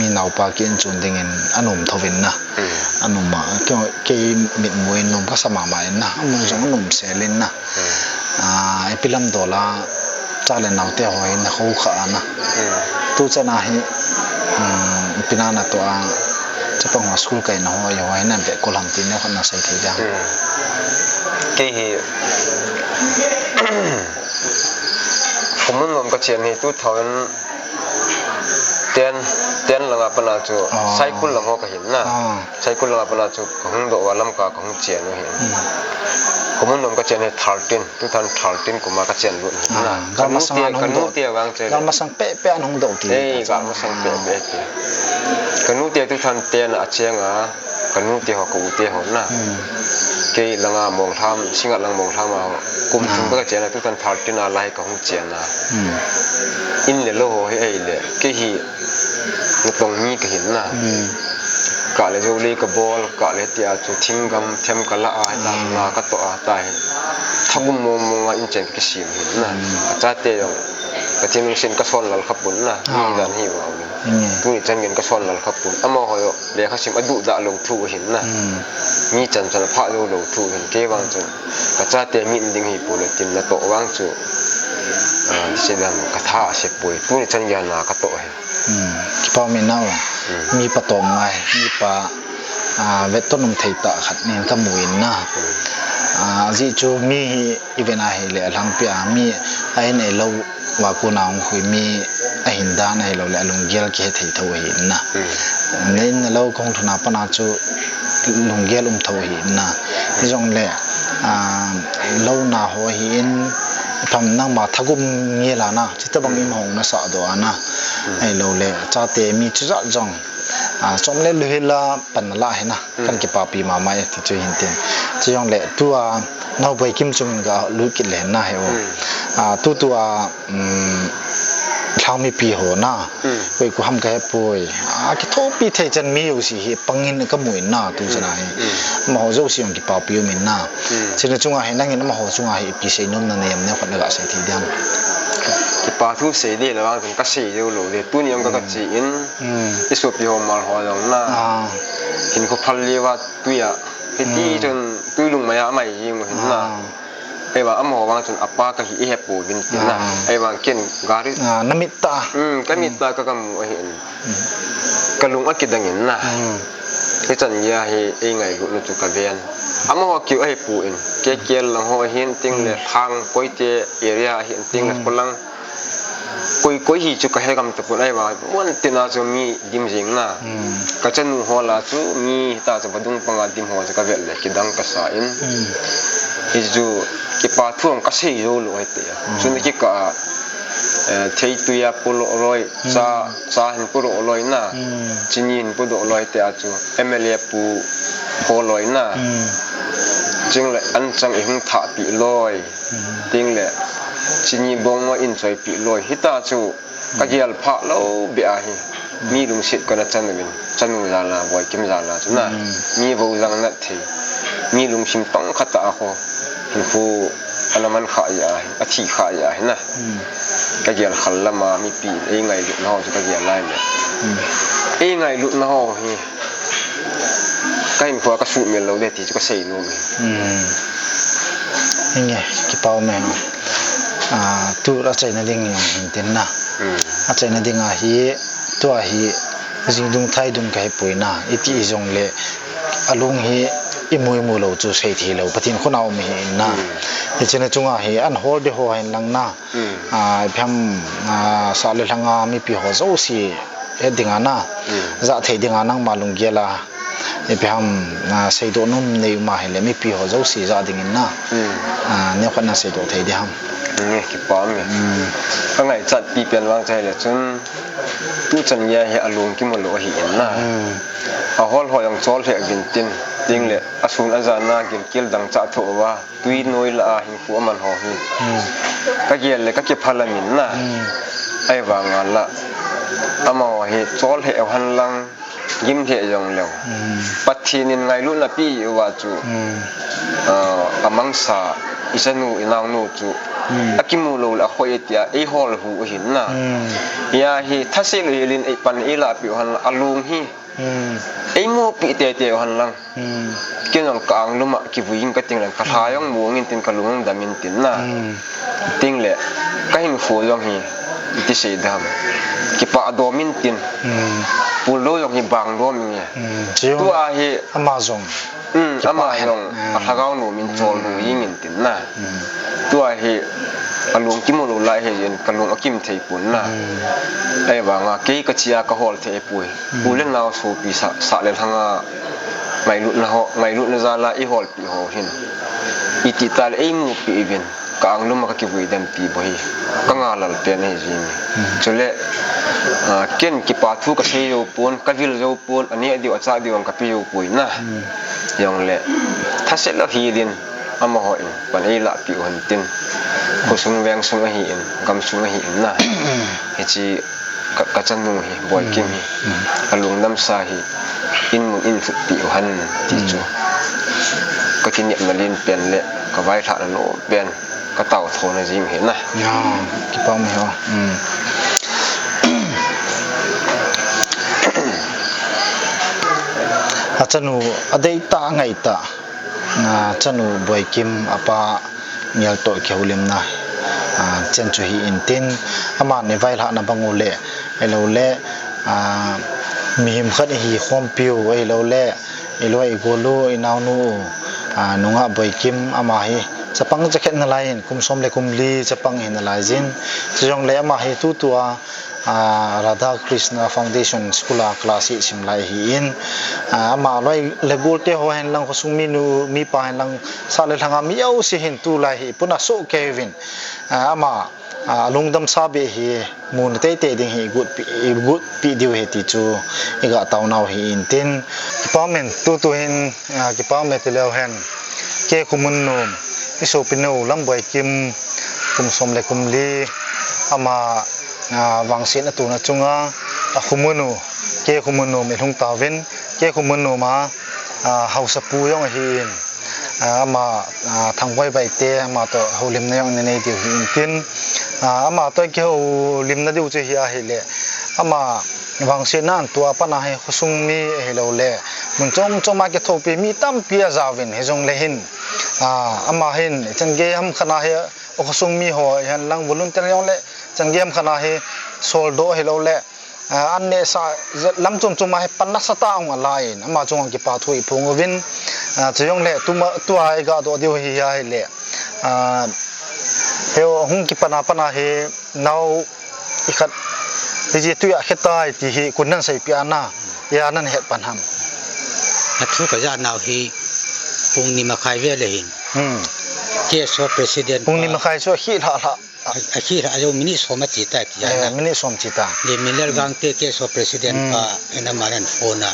mi naopa ki in chun ding in anom tho vin na. Hmm. Anom a, ke, ke mit mu in nom ka sa mama in na. Amun jong anom sel in na. Hmm. Ah, ipi lam dol a, cha le nao te ho in na ho kha na. Hmm. Tu chan a hi, hmm, ipi na na to a, Chapang ho school kai na ho, i ho hi nan ve kol ham ti neo khat na sei thei diam. Hmm. Kei hi, khumun nom ka chen hi two thousand ten, ten langa pana chu, Ah. Saikul lang ho ka hin na. Ah. Saikul langa pana chu ka hung doh uva Lamka ka hung chen u hin. Hmm. Khumun nom ka chen hi thirteen, two thousand thirteen kuma ka chen lut hin na. Ah, Ka gal nu masang te, an ka hung nu doh. Te vang che le. Gal masang pe, pe an hung doh ti Eh, ta gal masang pe, pe ti. Ka nu te two thousand ten a cheng a, ka nu te ho, ka u te ho na. Hmm. Kei langa Monglham, Singngat lang Monglham a ho. Kum thum Ah. ka chen a, two thousand thirteen a lai ka hung chen a. Hmm. In le lou ho hi ei le. Kei hi natong mi ka hin na. Hmm. Ka le jo le ka bol, ka le ti a chu thinggam them ka la a, ta Hmm. na ka to a, ta hi. Thakum mong mong a in chen ka kisim hin na. Hmm. A chate jong. Pathen lungset in ka son lal kha pon na, Ah. mi dan hi vang. Hmm. Tuni chan gei in ka son lal kha pon. Amaho jong lekha sim a duh dah lou thu hin na. Hmm. Mi chan chan a pha lou lou thu hin. Kei vang chun ka chate min ding hi pon le tin na to vang chu. Ah, se dan ka tha se poi. Tuni chan gei na ka to hi. Hmm. Kipa min nau. Hmm. Mi pa tom ngai, mi pa, ah, vetton um thei tah khat nin ka mu in na. Hmm. Ah, ajeh chu mi hi I ven a hi le a lhangpi a mi a in ei lou Ama kona hung khui mi ahin dan ahilou le, alunggel kihe thei tho ahi na. Hmm. Na in na lou kahung lhun a pat a chu lunggel um tho ahi na. Hijongle, ah, louna ho ahin, ipi ham nangma thagum ngel a na, chuti bang in hung na sah doh a na. Hmm. Ahilou le, chate mi chujat jong, ah, chom le luhil a pan na la ahi na. Hmm. Kan kipapi mama e ti chu hin tin. Chujongle, tua, nao Boikim chung in ka lut kit le na he o. Hmm. Ah, tu tua, um, lhang mipi ho na. Hmm. Koi ku ham ka he poi. A, kithopi thei chan mi jouse hi pang in ka mu in na tu chan a hi. Hmm. Amaho jouse jong kipapi um in na. Hmm. Chuna chunga hi nangin amaho chunga hi ipi seinom na nei em, neokhat na ga sei thei diam. Kipa thu sei di le vang chun ka sei jou lou le. Tuni jong ka, ka, hmm, che in. Hmm. I sopi ho mal ho jong na. Ah. Hinkho phal le va tui a. Hiti, hmm, chun tui lung mai a mai jing u hin na. Ah. Ahivang amaho vang chun apa kahi i he pouvin ti na. Ah. Ahivang ken gari. Ah, na mit a. Hmm, ka mit a ka, ka mu ahi in. Hmm. Ka lung akidang in na. Hmm. Hichan gei a hi ei ngailutna chu ka ven. Amaho keu ahi poi. Kei kel lang ho ahin tin le, hmm, Lhang Koite area ahin tin le, hmm, Kholang. Koi, koi hi chu ka he gam tapon, ahivang mun tina chu mi dim jing na. Hmm. Ka chanu ho la chu mi hita chu vadung panga dim ho chu ka vet le kidang ka sa in. Hmm. Hichu kipa thu ka sei jou lou ahi ti a. Hmm. Chun kikah a, eh, theitui a pu lo loi, hmm, cha, cha hin pu lo loi na. Hmm. Chini hin pu lo loi ti a chu M L A pu ho loi na. Hmm. Chule an chang i hung thah pi loi. Hmm. Tin le, chini bong ma in choi pi loi. Hita chu, ka gel pha lou beh ahi. Mi lungset kona chanu in, chanu jal a, Boikim jal a chu na. Hmm. Mi vo jang nat thei. Mi lungsim pang khat a ho. Hinkho ana man kha ahi, athi kha ahi na. Hmm. Ka gel khal lam a, mipi in ei ngailutna ho chu ka gel lai le. Hmm. Ei ngailutna ho hi. Ka hinkho a ka sumil lou le ti chu ka sei nom e. Hmm. Hinge, kipa um e. Ah, tu achaina ding jong hin tin na. Hmm. Achaina ding a hi, tua hi, jingdung thaidung ka he poi na. Iti hijongle, alung hi, imu imu lou chu sei thei lou. Pathen khut a um ahi na. Hmm. Hiche na chunga hi, an hol di ho hin lang na. Hmm. Ah, ipi ham, ah, sah le lhang a mipi ho jouse, he ding a na. Hmm. Ja thei ding a nangma lunggel a. Ipi ham, ah, seidoh nom nei um a hile mipi ho jouse ja ding in na. Hmm. Ah, neokhat na seidoh thei di ham. Nge, kipa um e. Hmm. Ka ngaichat pi pen vang chu ahile chun, tu chan gei a hi alung kimu lou ahi in na. Hmm. Ahol ho jong chol lheh vin tin, tin le, asun ajan a gilkel dangchah tho uva. Tui noi lah a hinkho aman ho hi. Hmm. Ka gel le ka kipha lam in na. Hmm. Ahivang a la. Amaho hi chol lheh u hen lang, gim lheh jong leu. Hmm. Pathen in ngailutna apeh uva chu. Hmm. Ah, amangsa, i chanu, i naonu chu. Hmm. Akimu lou le akhoi e tia, ei hol u ahin na. Hmm. Hia hi, thase lou hel in ei pan ei lah peh u hen lang, alung hi. Hmm. Ei mupi teitei u hen lang. Hmm. Ken jong ka anglum a kivui in ka ting lang, ka lha jong mong in tin, ka lung dam in tin na. Hmm. Tin le, ka hinkho jong hi, iti sei dam. Kipah dom in tin. Hmm. Pul lou jong hi bang dom in e. Hmm. Tua hi. Ama jong. Hmm, ama jong. Hmm. Alhagao nom in chol lou jing in tin na. Hmm. Tua hi, alung kimu lou lai hi jin, ka lung akim thei pon na. Hmm. Ahivang a, kei ka chia ka hol thei poi. Hmm. U le nao sopi sah, sah le lhang a ngailutna ho, ngailutna jal a i holpi ho hin. Iti tah le ei mupi uvin, ka anglum a ka kivui dem ti bou hi. Ka ngalal pen ahi jing e. Hmm. Chule, ah, ken kipa thu ka sei jou pon, ka vil jou pon, aneh diu, achah diu, ka pe jou poi na. Hmm. Jongle, thase lou hel in, amaho in, pan ei lah peh u hen tin. Khosung vengsung ahi in, gamsung ahi in na. Hmm. Hiche, Ka, ka chanu hi, Boikim hi. Mm. Ka lungdam sa hi, in mun in lhut peh u hen, ti chu. Mm. Ka kinepna len pen le, ka vailhahna nom pen, ka taotho na jing hi na. Ya, kipa um e ho. Mm. A chanu, adei tah, angai tah. A chanu Boikim, apa, Ngel toh kihoulimna, ah, chen chu hi in tin, aman i vailhahna bang u le, ahilou le, ah, mihem khat i hi khompi u, ahilou le, i loi i gol u, i naonu u, ah, nungah Boikim ama hi, Chapang chakhetna lai in, kum som le kum li chapang hina lai jin. Chujongle ama hi tutua, a, Radha Krishna Foundation School a class eight sim lai hi in. A, ama loi le gol te ho hen lang, khosung minu, mipa hen lang, sa le lhanga mi jouse hin tulai hi puna soh kei uvin. A, ama, a, lungdam sa be hi, muna teitei ding hi i gotpi, i gotpi diu ahi ti chu i ga taonau hi intin. Kipa umin, tutu hin, a, kipa umin ti leu hen. Kei Khomunnom, i sopi nu Lamboikim, kum som le kum li, ama, a, vangsetna tuna chunga, a, Khomunu, Kei Khomunnom i lhung tauvin, Kei Khomunnom a, a, haosapu jong ahi in. A, ama, a, Thangvaibai te, ama toh houlimna jong na nei diu hi intin. A, ama toh kihoulimna diu chu hi ahile, ama vangsetna a tua pana hi khosung mi ahilou le, mun chom chom a kithopi mi tampi ajaovin, hijongle hin, a, ama hin, chan gei ham khat a hi, khosung mi ho, hen lang volunteer jong le, chan gei ham khat a hi, soldoh ahilou le, a, an nehsah lam chom chom a hi pan nasatah a hung alai in, ama chunga kipa thu i phong uvin, a, chujongle, tuma, tua i ga doh diu hi ahile, a, heo hung kipan a pana hi, nao i khat, hiche tui a khe tai ti hi, koin nan seipeh a na, ijat nan het pan ham. A thu ka ja nau hi, pung ni makhai vel ahin. Hmm. K S O president Pung ni pa. Makhai chu ahi lha lha. A, ahi lha, ajo minute som a chi ta ti a Eh, na. Minute som chi ta. Lemminlal Gangte K S O president Hmm. pa, in ama nan phone a.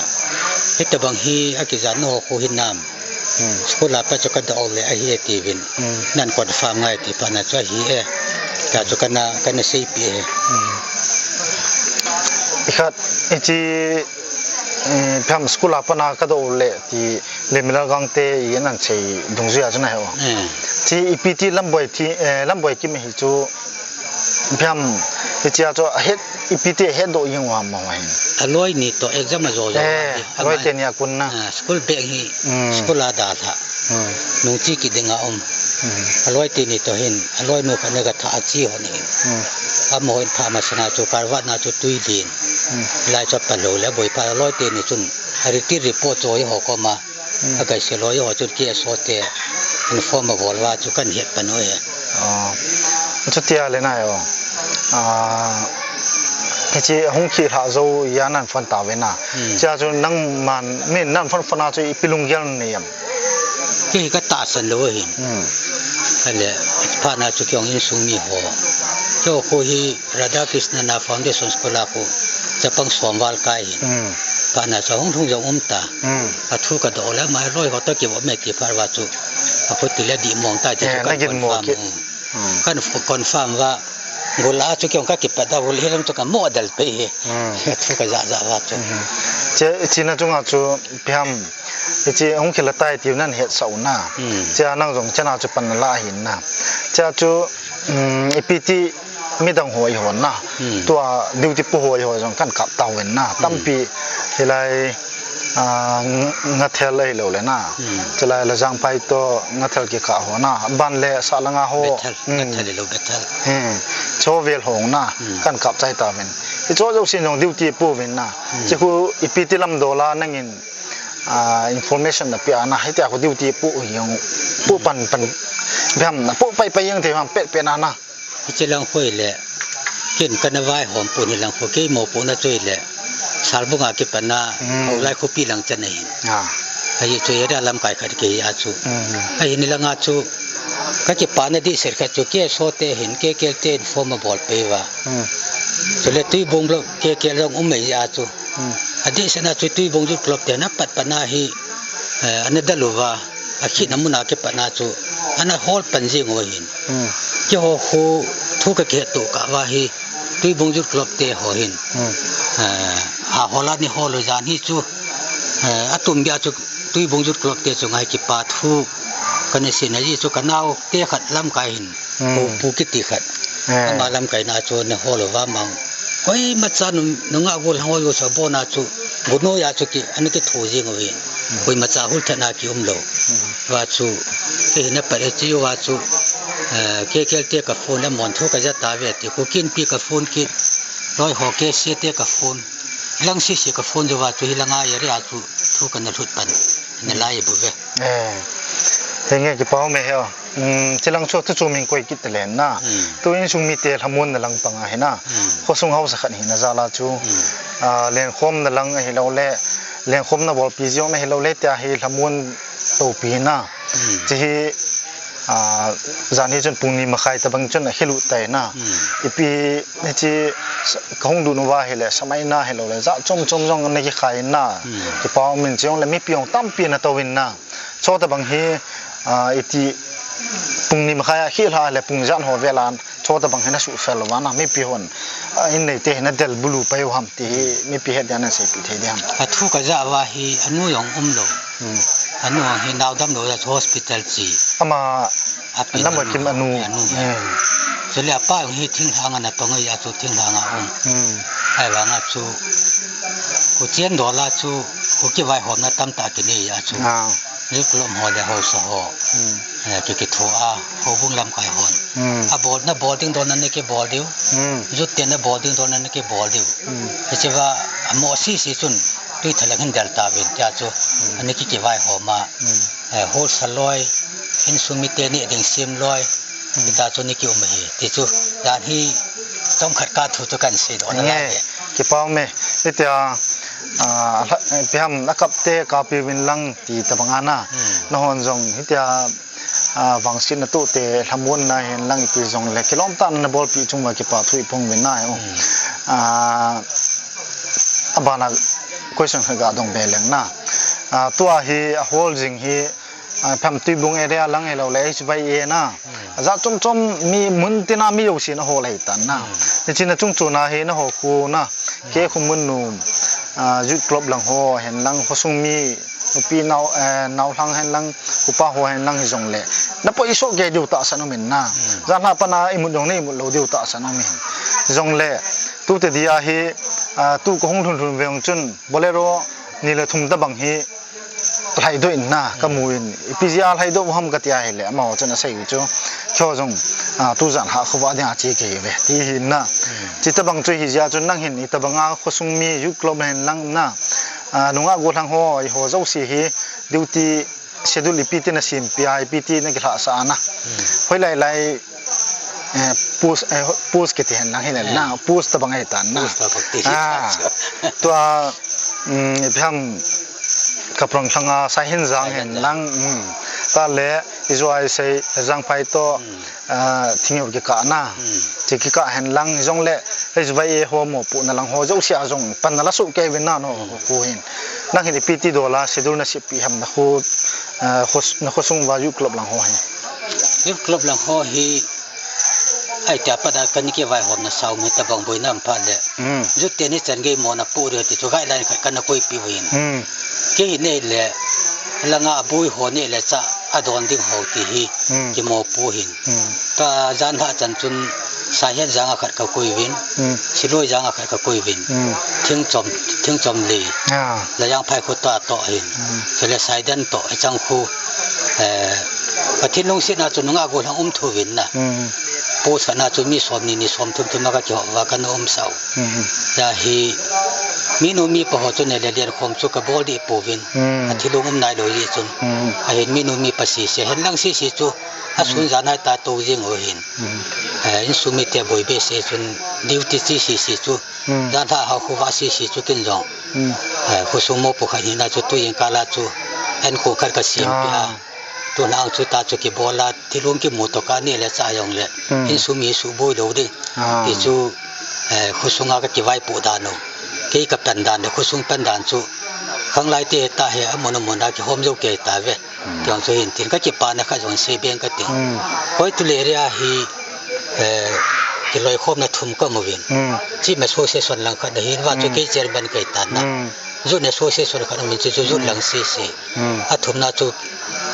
Hitabang hi akijat nau khu hinam. Hmm. School a pa chu ka doh le ahi e tiuvin. Hmm. Nan confirm ngai ti pa na chu ahi e. Ta chu kana, kana seipeh e. Hmm. I khat, hiche, eh, ipi ham school a pana ka doh le ti Lemminlal Gangte in ahin sei dungjuia chu na he o. Eh. Hiche ipi ti Lamboi ti, eh, Lamboikim hi chu ipi ham, hichea chu ahet, ipi ti ahetdoh jing u ham amaho hin. Aloi ni toh exam ajo jo Eh, ahi. Aloi teni a kon na. Ah, school bag hi, Hmm. school a dalha. Hmm. Nungchi kiding a um. Hmm. Aloi teni toh hin, aloi nu khat na ga tha a chi hon hin. Hmm. Amaho hin pha masanga chu karvat na chu tui lin. Hmm. Lai chu apalou le boi pha aloi teni chun. A retreat report chu eiho koma. Hmm. A gaisih loi ho chun K S O te uniform abol uva chu kan het pan u e. Oh. Chutia le na o. Ah, hiche hung khel lha jou a nan phone tauve na. Hmm. Chea chu nangman, min nan phone phone a chu ipi lunggel nei am. Kei ka tahsan lou ahin. Hmm. Ale, phat na chu kei jong insung mi ho. Kei khu hi Radha Krishna na Foundation School a khu chapang som val kai hin. Hmm. Phat na chu hung lhung jong um ta. Hmm. A thu ka doh le, ama loi ho toh kivo me ti phat uva chu. A khu ti le di mong ta ti Eh, chu na kan gin mo confirm ki. U. Hmm. Kan f-, confirm uva. Gol a chu kei jong ka kipat a gol hi lam chu ka mo dal pe hi. Hmm. Thu ka ja ja uva chu. Hmm. Che, china chunga chu ipi ham. Hiche hung khel lha tai ti nan hetsah u na. Hmm. Chea nang jong chana chu pan na la hin na. Chea chu, um, ipi ti midang ho eiho na. Hmm. Tua duty pu ho eiho jong kan kap tauvin na. Hmm. Tampi hilai, ah, Ng-, Ngathel ahilou le na. Hmm. Chulai Lajangpai toh Ngathel kikah ho na. Ban le Sahlanga ho. Bethel, Hmm. Ngathel ahilou Bethel. Hmm. Cho vel ho na. Hmm. Kan kap chai tauvin. Hicho jouse jong duty pu uvin na. Hmm. Hiche khu ipi ti lam dol a nangin ah, information na pe a na, hitia khu duty pu jong, pu pan pan, ipi ham na, pu pai pai jeng thei ham pet pet na na. Hiche lang khu le, ken kana vaihom pon hilang khu kei mopohna chu le, Salbung a kipat na, Hmm. Haolai khopi lang chan ahin. Ah. Ahi chu area lamkai khat kei a chu. Hmm. Ahin hilang a chu, ka kipana dehset khat chu K S O te hin, K K L te hin form abol peh uva. Hmm. Chule Tuibong block K K L jong um mai a chu. Hmm. Adehset na chu Tuibong Youth Club te na pat pat na hi, eh, ana dal uva, akhin a mun a kipat na chu, ana hol pan jing u ahin. Hmm. Keiho khu thu ka kihet to kah uva hi, Tuibong Youth Club te ho hin. Hmm. Eh, ahol a ni hol u jan hi chu, eh, atum bia chu Tuibong Youth Club te chunga hi kipa thu kana sei na ji chu ka nao te khat lamkai hin. Hmm. Pu, Pu kiti khat. Eh. Ama lamkai na chu na hol uva mang. Koima cha nu, nungah gol hoi u sa bona chu. Gunoi a chu ki, ana kitho jing u hin. Hmm. Koima cha hul thana ki um lou. Hmm. Uva chu, kei hin na pat e chi uva chu. Eh, K K L te ka phone le mon thu ka ja tauve ti. Kuki Inpi ka phone kit. Loi ho K C te ka phone. Lang sisi ka phone jou uva chu hilang a area chu. Thu kana lhut pan. Na lai bu ve. Eh. Henge kipa ume he o. Um, chilang chu tu chu min koi kit talen na. Hmm. Tu insung mite lhamonna lang panga hi na. Hmm. Khosung haosa khat hina jal a chu. Hmm. Ah, lenkhomna lang ahilou le, lenkhomna bolpi jong ahilou le, tia hi lhamon topi na. Hmm. Chi hi, ah, jan hi chun pung ni makhai tabang chun ahilut tai na. Hmm. Ipi ni chi sa-, kahung dun uva hile, samaina hilou le, ja chom chom jong na kikhai na. Hmm. Kipa um in chi jong le mipi jong tampi na tou in na. Chota bang hi, ah, iti pung ni makhai a khel ha le pung jan ho vel a chota bang hi na suhfel uva na mipi hon, ah, in neite hi na del bulu pai u ham ti hi mipi het dia na seipi thei di ham. Athu ka ja uva hi anu jong umlou. Hmm. Anu hi nao damlou a chu hospital chi. Ama Api Lamka anu, Kim anu. Anu. Hmm. Chule apa jong hi thinglhang a na tong a chu thinglhang a um. Hmm. Ahivang a chu, u chen dol a chu, u kivaihomna tamtah kinei a chu. Ah. Youth club ho le haosa ho. Hmm. Eh, ki kitho a, houbung lamkai hon. Hmm. Abol, na bol ding dol na na kibol diu. Hmm. Youth te na bol ding dol na na kibol diu. Hmm. Hiche va, amo sisi chun, tui thaleng hin del tauvin tia chu. Hmm. Ana ki kivaihom a. Hmm. Eh, haosa loi, insung mite neh ding sem loi. Hmm. Hita chu ni ki um ahi. Ti chu, dan hi, chomkhat ka thu chu kan seidoh na. Nge, la te. Kipa um e. Hitia, ah, la, eh, ipi ham, akap te kapi uvin lang ti tabang a na. Hmm. Nahon jong, hitia, ah, vangsetna toh te lhamonna hen lang ipi jong le, kilom tah na bolpi chung uva kipa thu i phong uvin na, eh. Hmm. Ah, abana question khat ga dong be leng na. Ah, tua hi ahol jing hi, ah, Phamtuibung area lang hilou le, H Y A na. Hmm. Ajat chom chom mi mun tina mi jousen ahol ahi tan na. Hmm. Hiche na chungchon a hi na ho khu na. Kei khu mun nu, ah, youth club lang ho, hen lang khosung mi, nupi nao, eh, naolhang hen lang, upa ho hen lang hi jong le. Na poi soh kei diu tahsan um in na. Hmm. Jan lha pana imut jong na imut lou diu tahsan um in. Jong le, tu te dia hi, ah, tu ka hung lhun lhun ve hung chun, Bolero ni le thum tabang hi, lhaidoh in na, ka mu in, ipi jeh a lhaidoh u ham ka ti a hile, amaho chun asei u chu, keiho jong, ah, tujan lha khovah ding a che kei ve, ti hi na. Hmm. Chuti tabang chu hi jeh a chun nang hin, hitabang a khosung mi youth club hen lang na, ah, nungah gollhang ho, eiho jouse hi, duty schedule ipi ti na sempeh a, ipi ti na kilhahsah a na. Hmm. Hoilai lai, eh, post, eh, post kiti hen lang hi le na, hmm, post tabang ahi tan na. Post tabang ti. Ah, tua, mm, ipi ham Kaprang lhang a Saihenjang hen lang, mm. Tale, ijou a isei, Jangphai toh, hmm, ah, thingeu kikah na. Hmm. Chi kikah hen lang, jong le, H Y A ho mopohna lang ho, jouse a jong, pan na la soh kei uvin na no, hmm, khu hin. Nang hin ipi ti dol a, schedule na sempeh ham na khu, ah, khos-, na khosung uva youth club lang ho hin. Youth club lang ho hi, Ahi tia pat a kana kivaihomna sao mi tabang boina um phat le. Hmm. Youth te ni chan gei mo na pu ri ti chu guideline khat kana koipeh uvin. Hmm. Kei hi nei le, langa aboi ho nei le cha adon ding ho ti hi, hmm, kimopo hin. Hmm. Tua jan lha chan chun Saihenjang a khat ka koi uvin, hmm, Siloijang a khat ka koi uvin. Hmm. Thingchom, Thingchom le. Ah. La Jangphai khu tua toh hin. Hmm. Chule Saidan toh, hichang khu, eh, Pathen lungsetna chu nungah gollhang um thou vin na. Hmm. Post khat na chu mi somni ni somthum thum a ka kihou uva kana um sao. Hmm. Tia hi, minu mipa ho chu nei le lenkhom chu ka bol deh pouvin. Hmm. Athilong um nailou jeh chun. Hmm. Ahin minu mipa sese, hen lang sese chu, asun, hmm, jan a ta tou jing u hin. Hmm. Eh, insung mite boi behseh chun, duty chi sese chu. Hmm. Jan lha hao khu va sese chu kin jong. Hmm. Eh, khosung mopo khat hina chu tu jingkah a chu, an ko khat ka sempeh a. Ah. Tun ang chu ta chu kibol a, thilong kimu toh ka nei le cha jong le. Hmm. Insung mi suboi lou ding. Ah. Ti chu, eh, khosung a ka kivaipoh dan u. Kei ka pan dan le khosung pan dan chu. Khanglai te ta hi amun amun a kihom jou kei ta ve. Hmm. Tiang chu hin tin ka kipana khat jong sei beng ka ting. Hmm. Koi tu le area hi, eh, kiloikhomna thum ka mu uvin. Hmm. Chief Association lang khat ahin va chu, hmm, kei chairman kei tan na. Hmm. Youth Association khat um in chu, chu youth, hmm, lang sese. Hmm. Athumna chu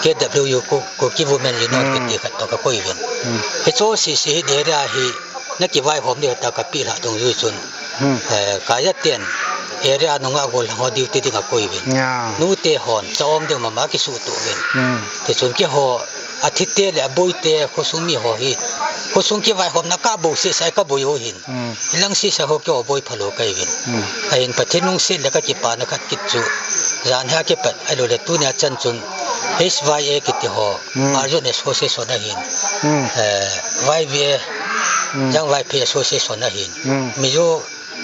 K W U Ku-, Kuki Women Union, hmm, kiti khat toh ka koi uvin. Hmm. Hiche sese hi area hi na kivaihom diu ta ka peh lha dungjuiya chun. Hmm. Eh, ka ja ten area nungah gollhang ho duty ding a koi uvin. Ya. Nute hon, cha um ding mama kisuhtuh uvin. Hmm. Tichun keiho, athite le aboite, khosung mi ho hi. Khosung kivaihomna ka bou sese, ka boi u hin. Hmm. Ilang sese ho keiho boi phalou ka hi uvin. Hmm. Ahin Pathen lungset le ka kipana khat kit chu. Jan hi a kipat, ahilou le tunia chan chun. H Y A kiti ho, Hmm. Arjun Association ahin, Hmm. eh, Y V A, Hmm. Young Vaiphei Association ahin, Hmm. Mizo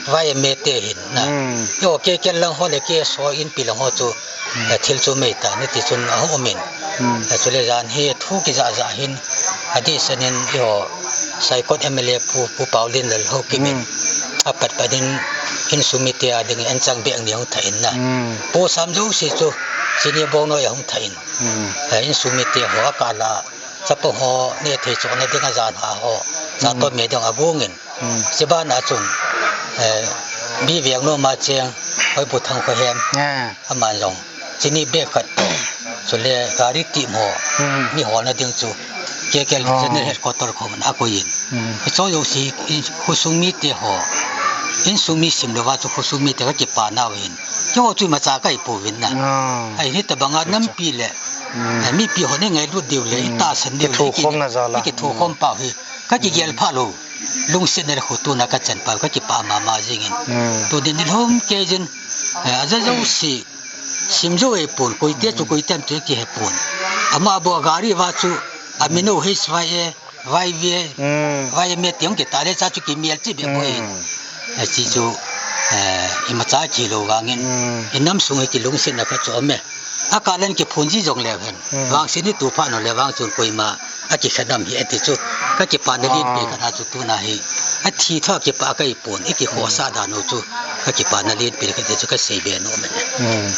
Y M A te hin na. Hmm. Eiho K K L lang ho le K S O inpi lang ho chu, Hmm. eh, thil chu mei ta ni ti chun ahung um in. Hmm. Eh, chule jan hi thu kijah jah hin, adeh senin eiho Saikot M L A Pu, Pu Paolienlal Haokip in, Hmm. apat pat in, insung mite a dingin anchang beh ni ahung thah in na. Hmm. Pu sam jouse chu, Chini Bongnoi ahung thah in. Hmm. Eh, insung mite ho akah la, chapang ho neh thei chohna ding a jan ha ho, Hmm. Saikot me ding agong in. Hmm. Chuban a chun, eh, B Vengnom a cheng, Hoipu Thangkhohem. Ah. Aman jong, Chini beh khat toh, chule gari timo, Hmm. mi holna ding chu, K K L Oh. General Headquarter khom in akoi in. Hmm. Hicho jouse, in, khosung mite ho, insung mi sim louva chu khosung mite kakipah nau hin. Keiho chu imacha kahi pouvin na. Oh. Ahi, hitabanga Acha. Nampi le, Hmm. eh, mipi hon ingailut diu le, Hmm. itahsan diu le, Kithokhomna jal a. Ikithokhom Hmm. pau hi. Kakigel Hmm. pha lou. Lungsetna le khotona kachan pau, kakipah mama jingin. Hmm. Tuni nilhum kei jin, eh, aja jouse, Sim jou ahipon, koite chu Hmm. koite ham chu kihe pon. Ama bou gari va chu, aminu Hmm. H Y A, Y V A, Hmm. Y M A ti hung kitah le cha chu kimel chi beh bou in. Hmm. Eh, chi chu, eh, imacha kilou vangin. Hmm. Inam sung hi kilungsetna khat chu aume. Akah len kiphun ji jong leu hen. Hmm. Vangset ni tu phat nau le vang chun koima akikhen am hi ati chu, kakipana lenpi Ah. khat a chu tuna hi. Athi tho kipah kahi pon, ikikhohsah Hmm. dan u chu, kakipana lenpi khat a chu kasei be nom e. Hmm.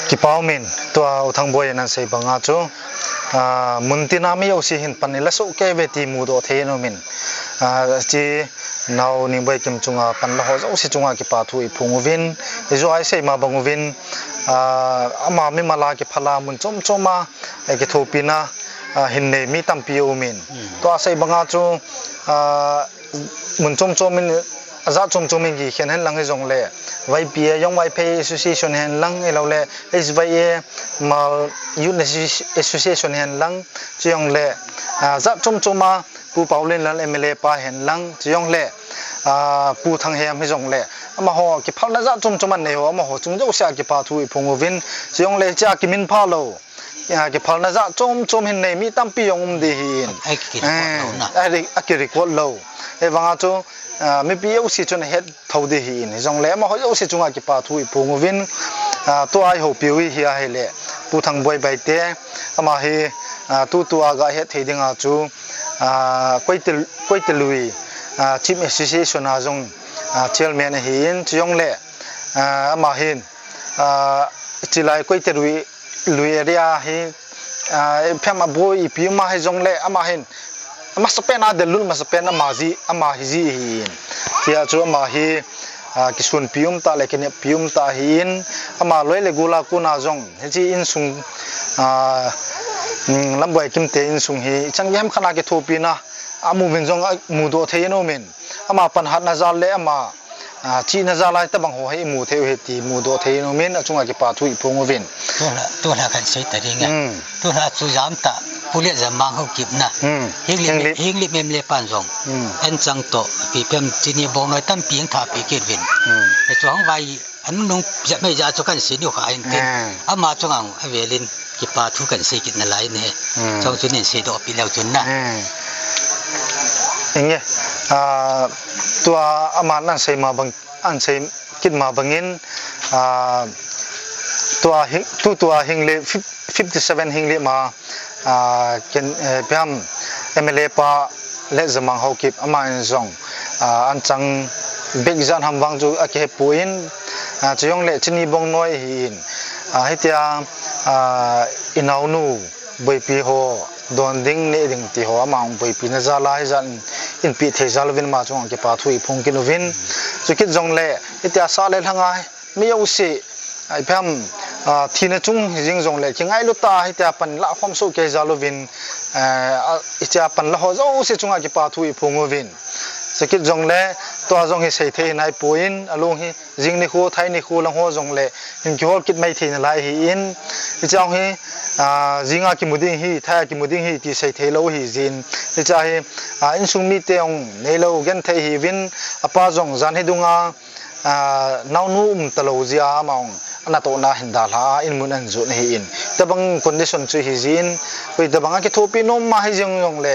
Kipa um in, tua U Thangboi in asei banga chu, ah, mun tina mi jouse hin pan ila soh kei uve ti mudoh thei in um in. Ah, chi nau Ningboikim chunga pan la ho jouse chunga kipa thu iphong uvin, ijou a isei ma bang uvin, ah, ama mimal a kiphal a mun chom chom a, eh, kithopina, ah, hin nei mi tampi aum in. Hmm. Tua asei banga chu, ah, mun chom chom in, ajat chom chom in kikhen hen lang hijongle, Y P A, Young Vaiphei Association hen lang, ahilou le, H Y A, Hmar Youth Associ-, Association hen lang, chujongle, ah, jat chom chom a, Pu Paolienlal M L A pa hen lang, chujongle, ah, Pu Thangkhohem hijongle, amaho kiphalna jat chom chom anei ho, amaho chung jouse a kipa thu iphong uvin, chujongle, hiche a kiminpha lou, ah, kiphalna jat chom chom hin nei mi tampi jong um ding ahin. Ai, ki record lou na. Eh, ai, aki record lou. Hivanga chu, ah, mipi jouse chun ahet thou ding ahin. Hijongle amaho jouse chunga kipa thu iphong uvin, ah, tua ihoupiu hi ahile, Pu Thangboi Baite, ama hi, ah, tutua gahet thei dinga chu, ah, Koite, Koite Lui, ah, Chief Association a jong, ah, chairman ahin, chujongle, ah, ama hin, ah, chulai Koite Lui, Lui area hi, ah, phem aboi ipi um ahijongle, ama hin, amasapen a dellut masapen ama ji, ama hi ji ahin. Tia chu ama hi, ah, kisunpi umtah le kineppi umtah ahin, ama loi le gol a kona jong, hiche insung, ah, mm, Lamboikim te insung hi, ichan gei ham khat a kithopina, amu uvin jong amudoh thei in um in. Ama panhatna jal le ama, ah, chihna jal a hitabang ho hi imu thei u ahi ti mudoh thei in um in, achunga kipa thu iphong uvin. Tulha, tulha kansei ta ding e. Hmm. Tulha chu jamtah, Pu Letjamang Haokip na. Hmm. Henglep, Henglep. Henglep M L A pan jong. Hmm. Anchang toh, ipi ham Chini Bongnoi tampi ahin thahpeh kit uvin. Hmm. Hichu ahung vai Anunung jep mei jeh a chu kahin sei diu kha ahin tin. Hmm. Ama chunga avelin kipa thu kahin sei kit nalai ahi. Hmm. Chong chu nin seidoh peh leu chun na. Hmm. Inge, ah, tua aman asei ma bang, asei kit ma bangin, ah, tua hi, tutua Henglep fif-, fifty seven Henglep ma ah, ken, eh, ipi ham M L A pa Letjamang Haokip aman jong, ah, anchang beh jat ham vang chu akihe pon, ah, chujongle Chini Bongnoi ahin, ah, hitia, ah, inaonu boipi ho don ding neh ding ti ho ama boipina jal a hijat in, inpeh thei jal uvin ama chunga kipa thu iphong kit uvin. Chukit jongle hitia sah le lhang a mi jouse, ah, ipi ham, ah, thina chung hijing jongle, kingailut tah a hitia pan la khom soh kei jal uvin, eh, ah, hitia pan la ho jouse chunga kipa thu iphong uvin. Chukit jongle, tua jong hi seithei nai pon, alung hi, jing nikho, thai nikho lang ho jongle, hin kihol kit mai thei nalai ahin, hiche jong hi, ah, jing a kimu ding ahi, thai a kimu ding ahi, ti seithei lou ahi jin. Hiche hi, ah, insung mite jong neilou genthei ahiuvin, apa jong jan hi dunga, ah, naonu um talou jeh a ama jong Ana tohna hin dalha a, in mun an jot na hi in. Tabang condition chu hi jin, koi tabang a kithopi nom ma hi jing jong le,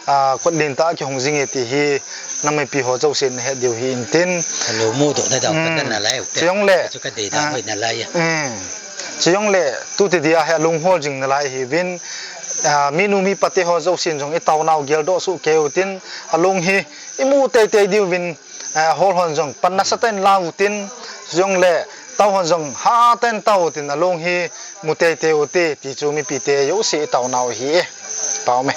a, kot lin ta kihong jing e ti hi, na mipi ho chausin na he diu hi in tin. Alo mu do na dau ka na lai u te. Chuyong le. Chu ka dei da hoi na lai a. Chuyong le, tu te dia he lung hol jing na lai hi vin, a, mi nu mi pate ho chausin jong i tau nau gel do su ke u tin, a lung hi, i mu tei tei diu vin, eh, hol hon jong pan nasa ten lau tin, jong le tau hon jong ha ten tau tin a lung hi mu tei tei u ti, ti chu mipi te jouse i tau nau hi e. Pau me.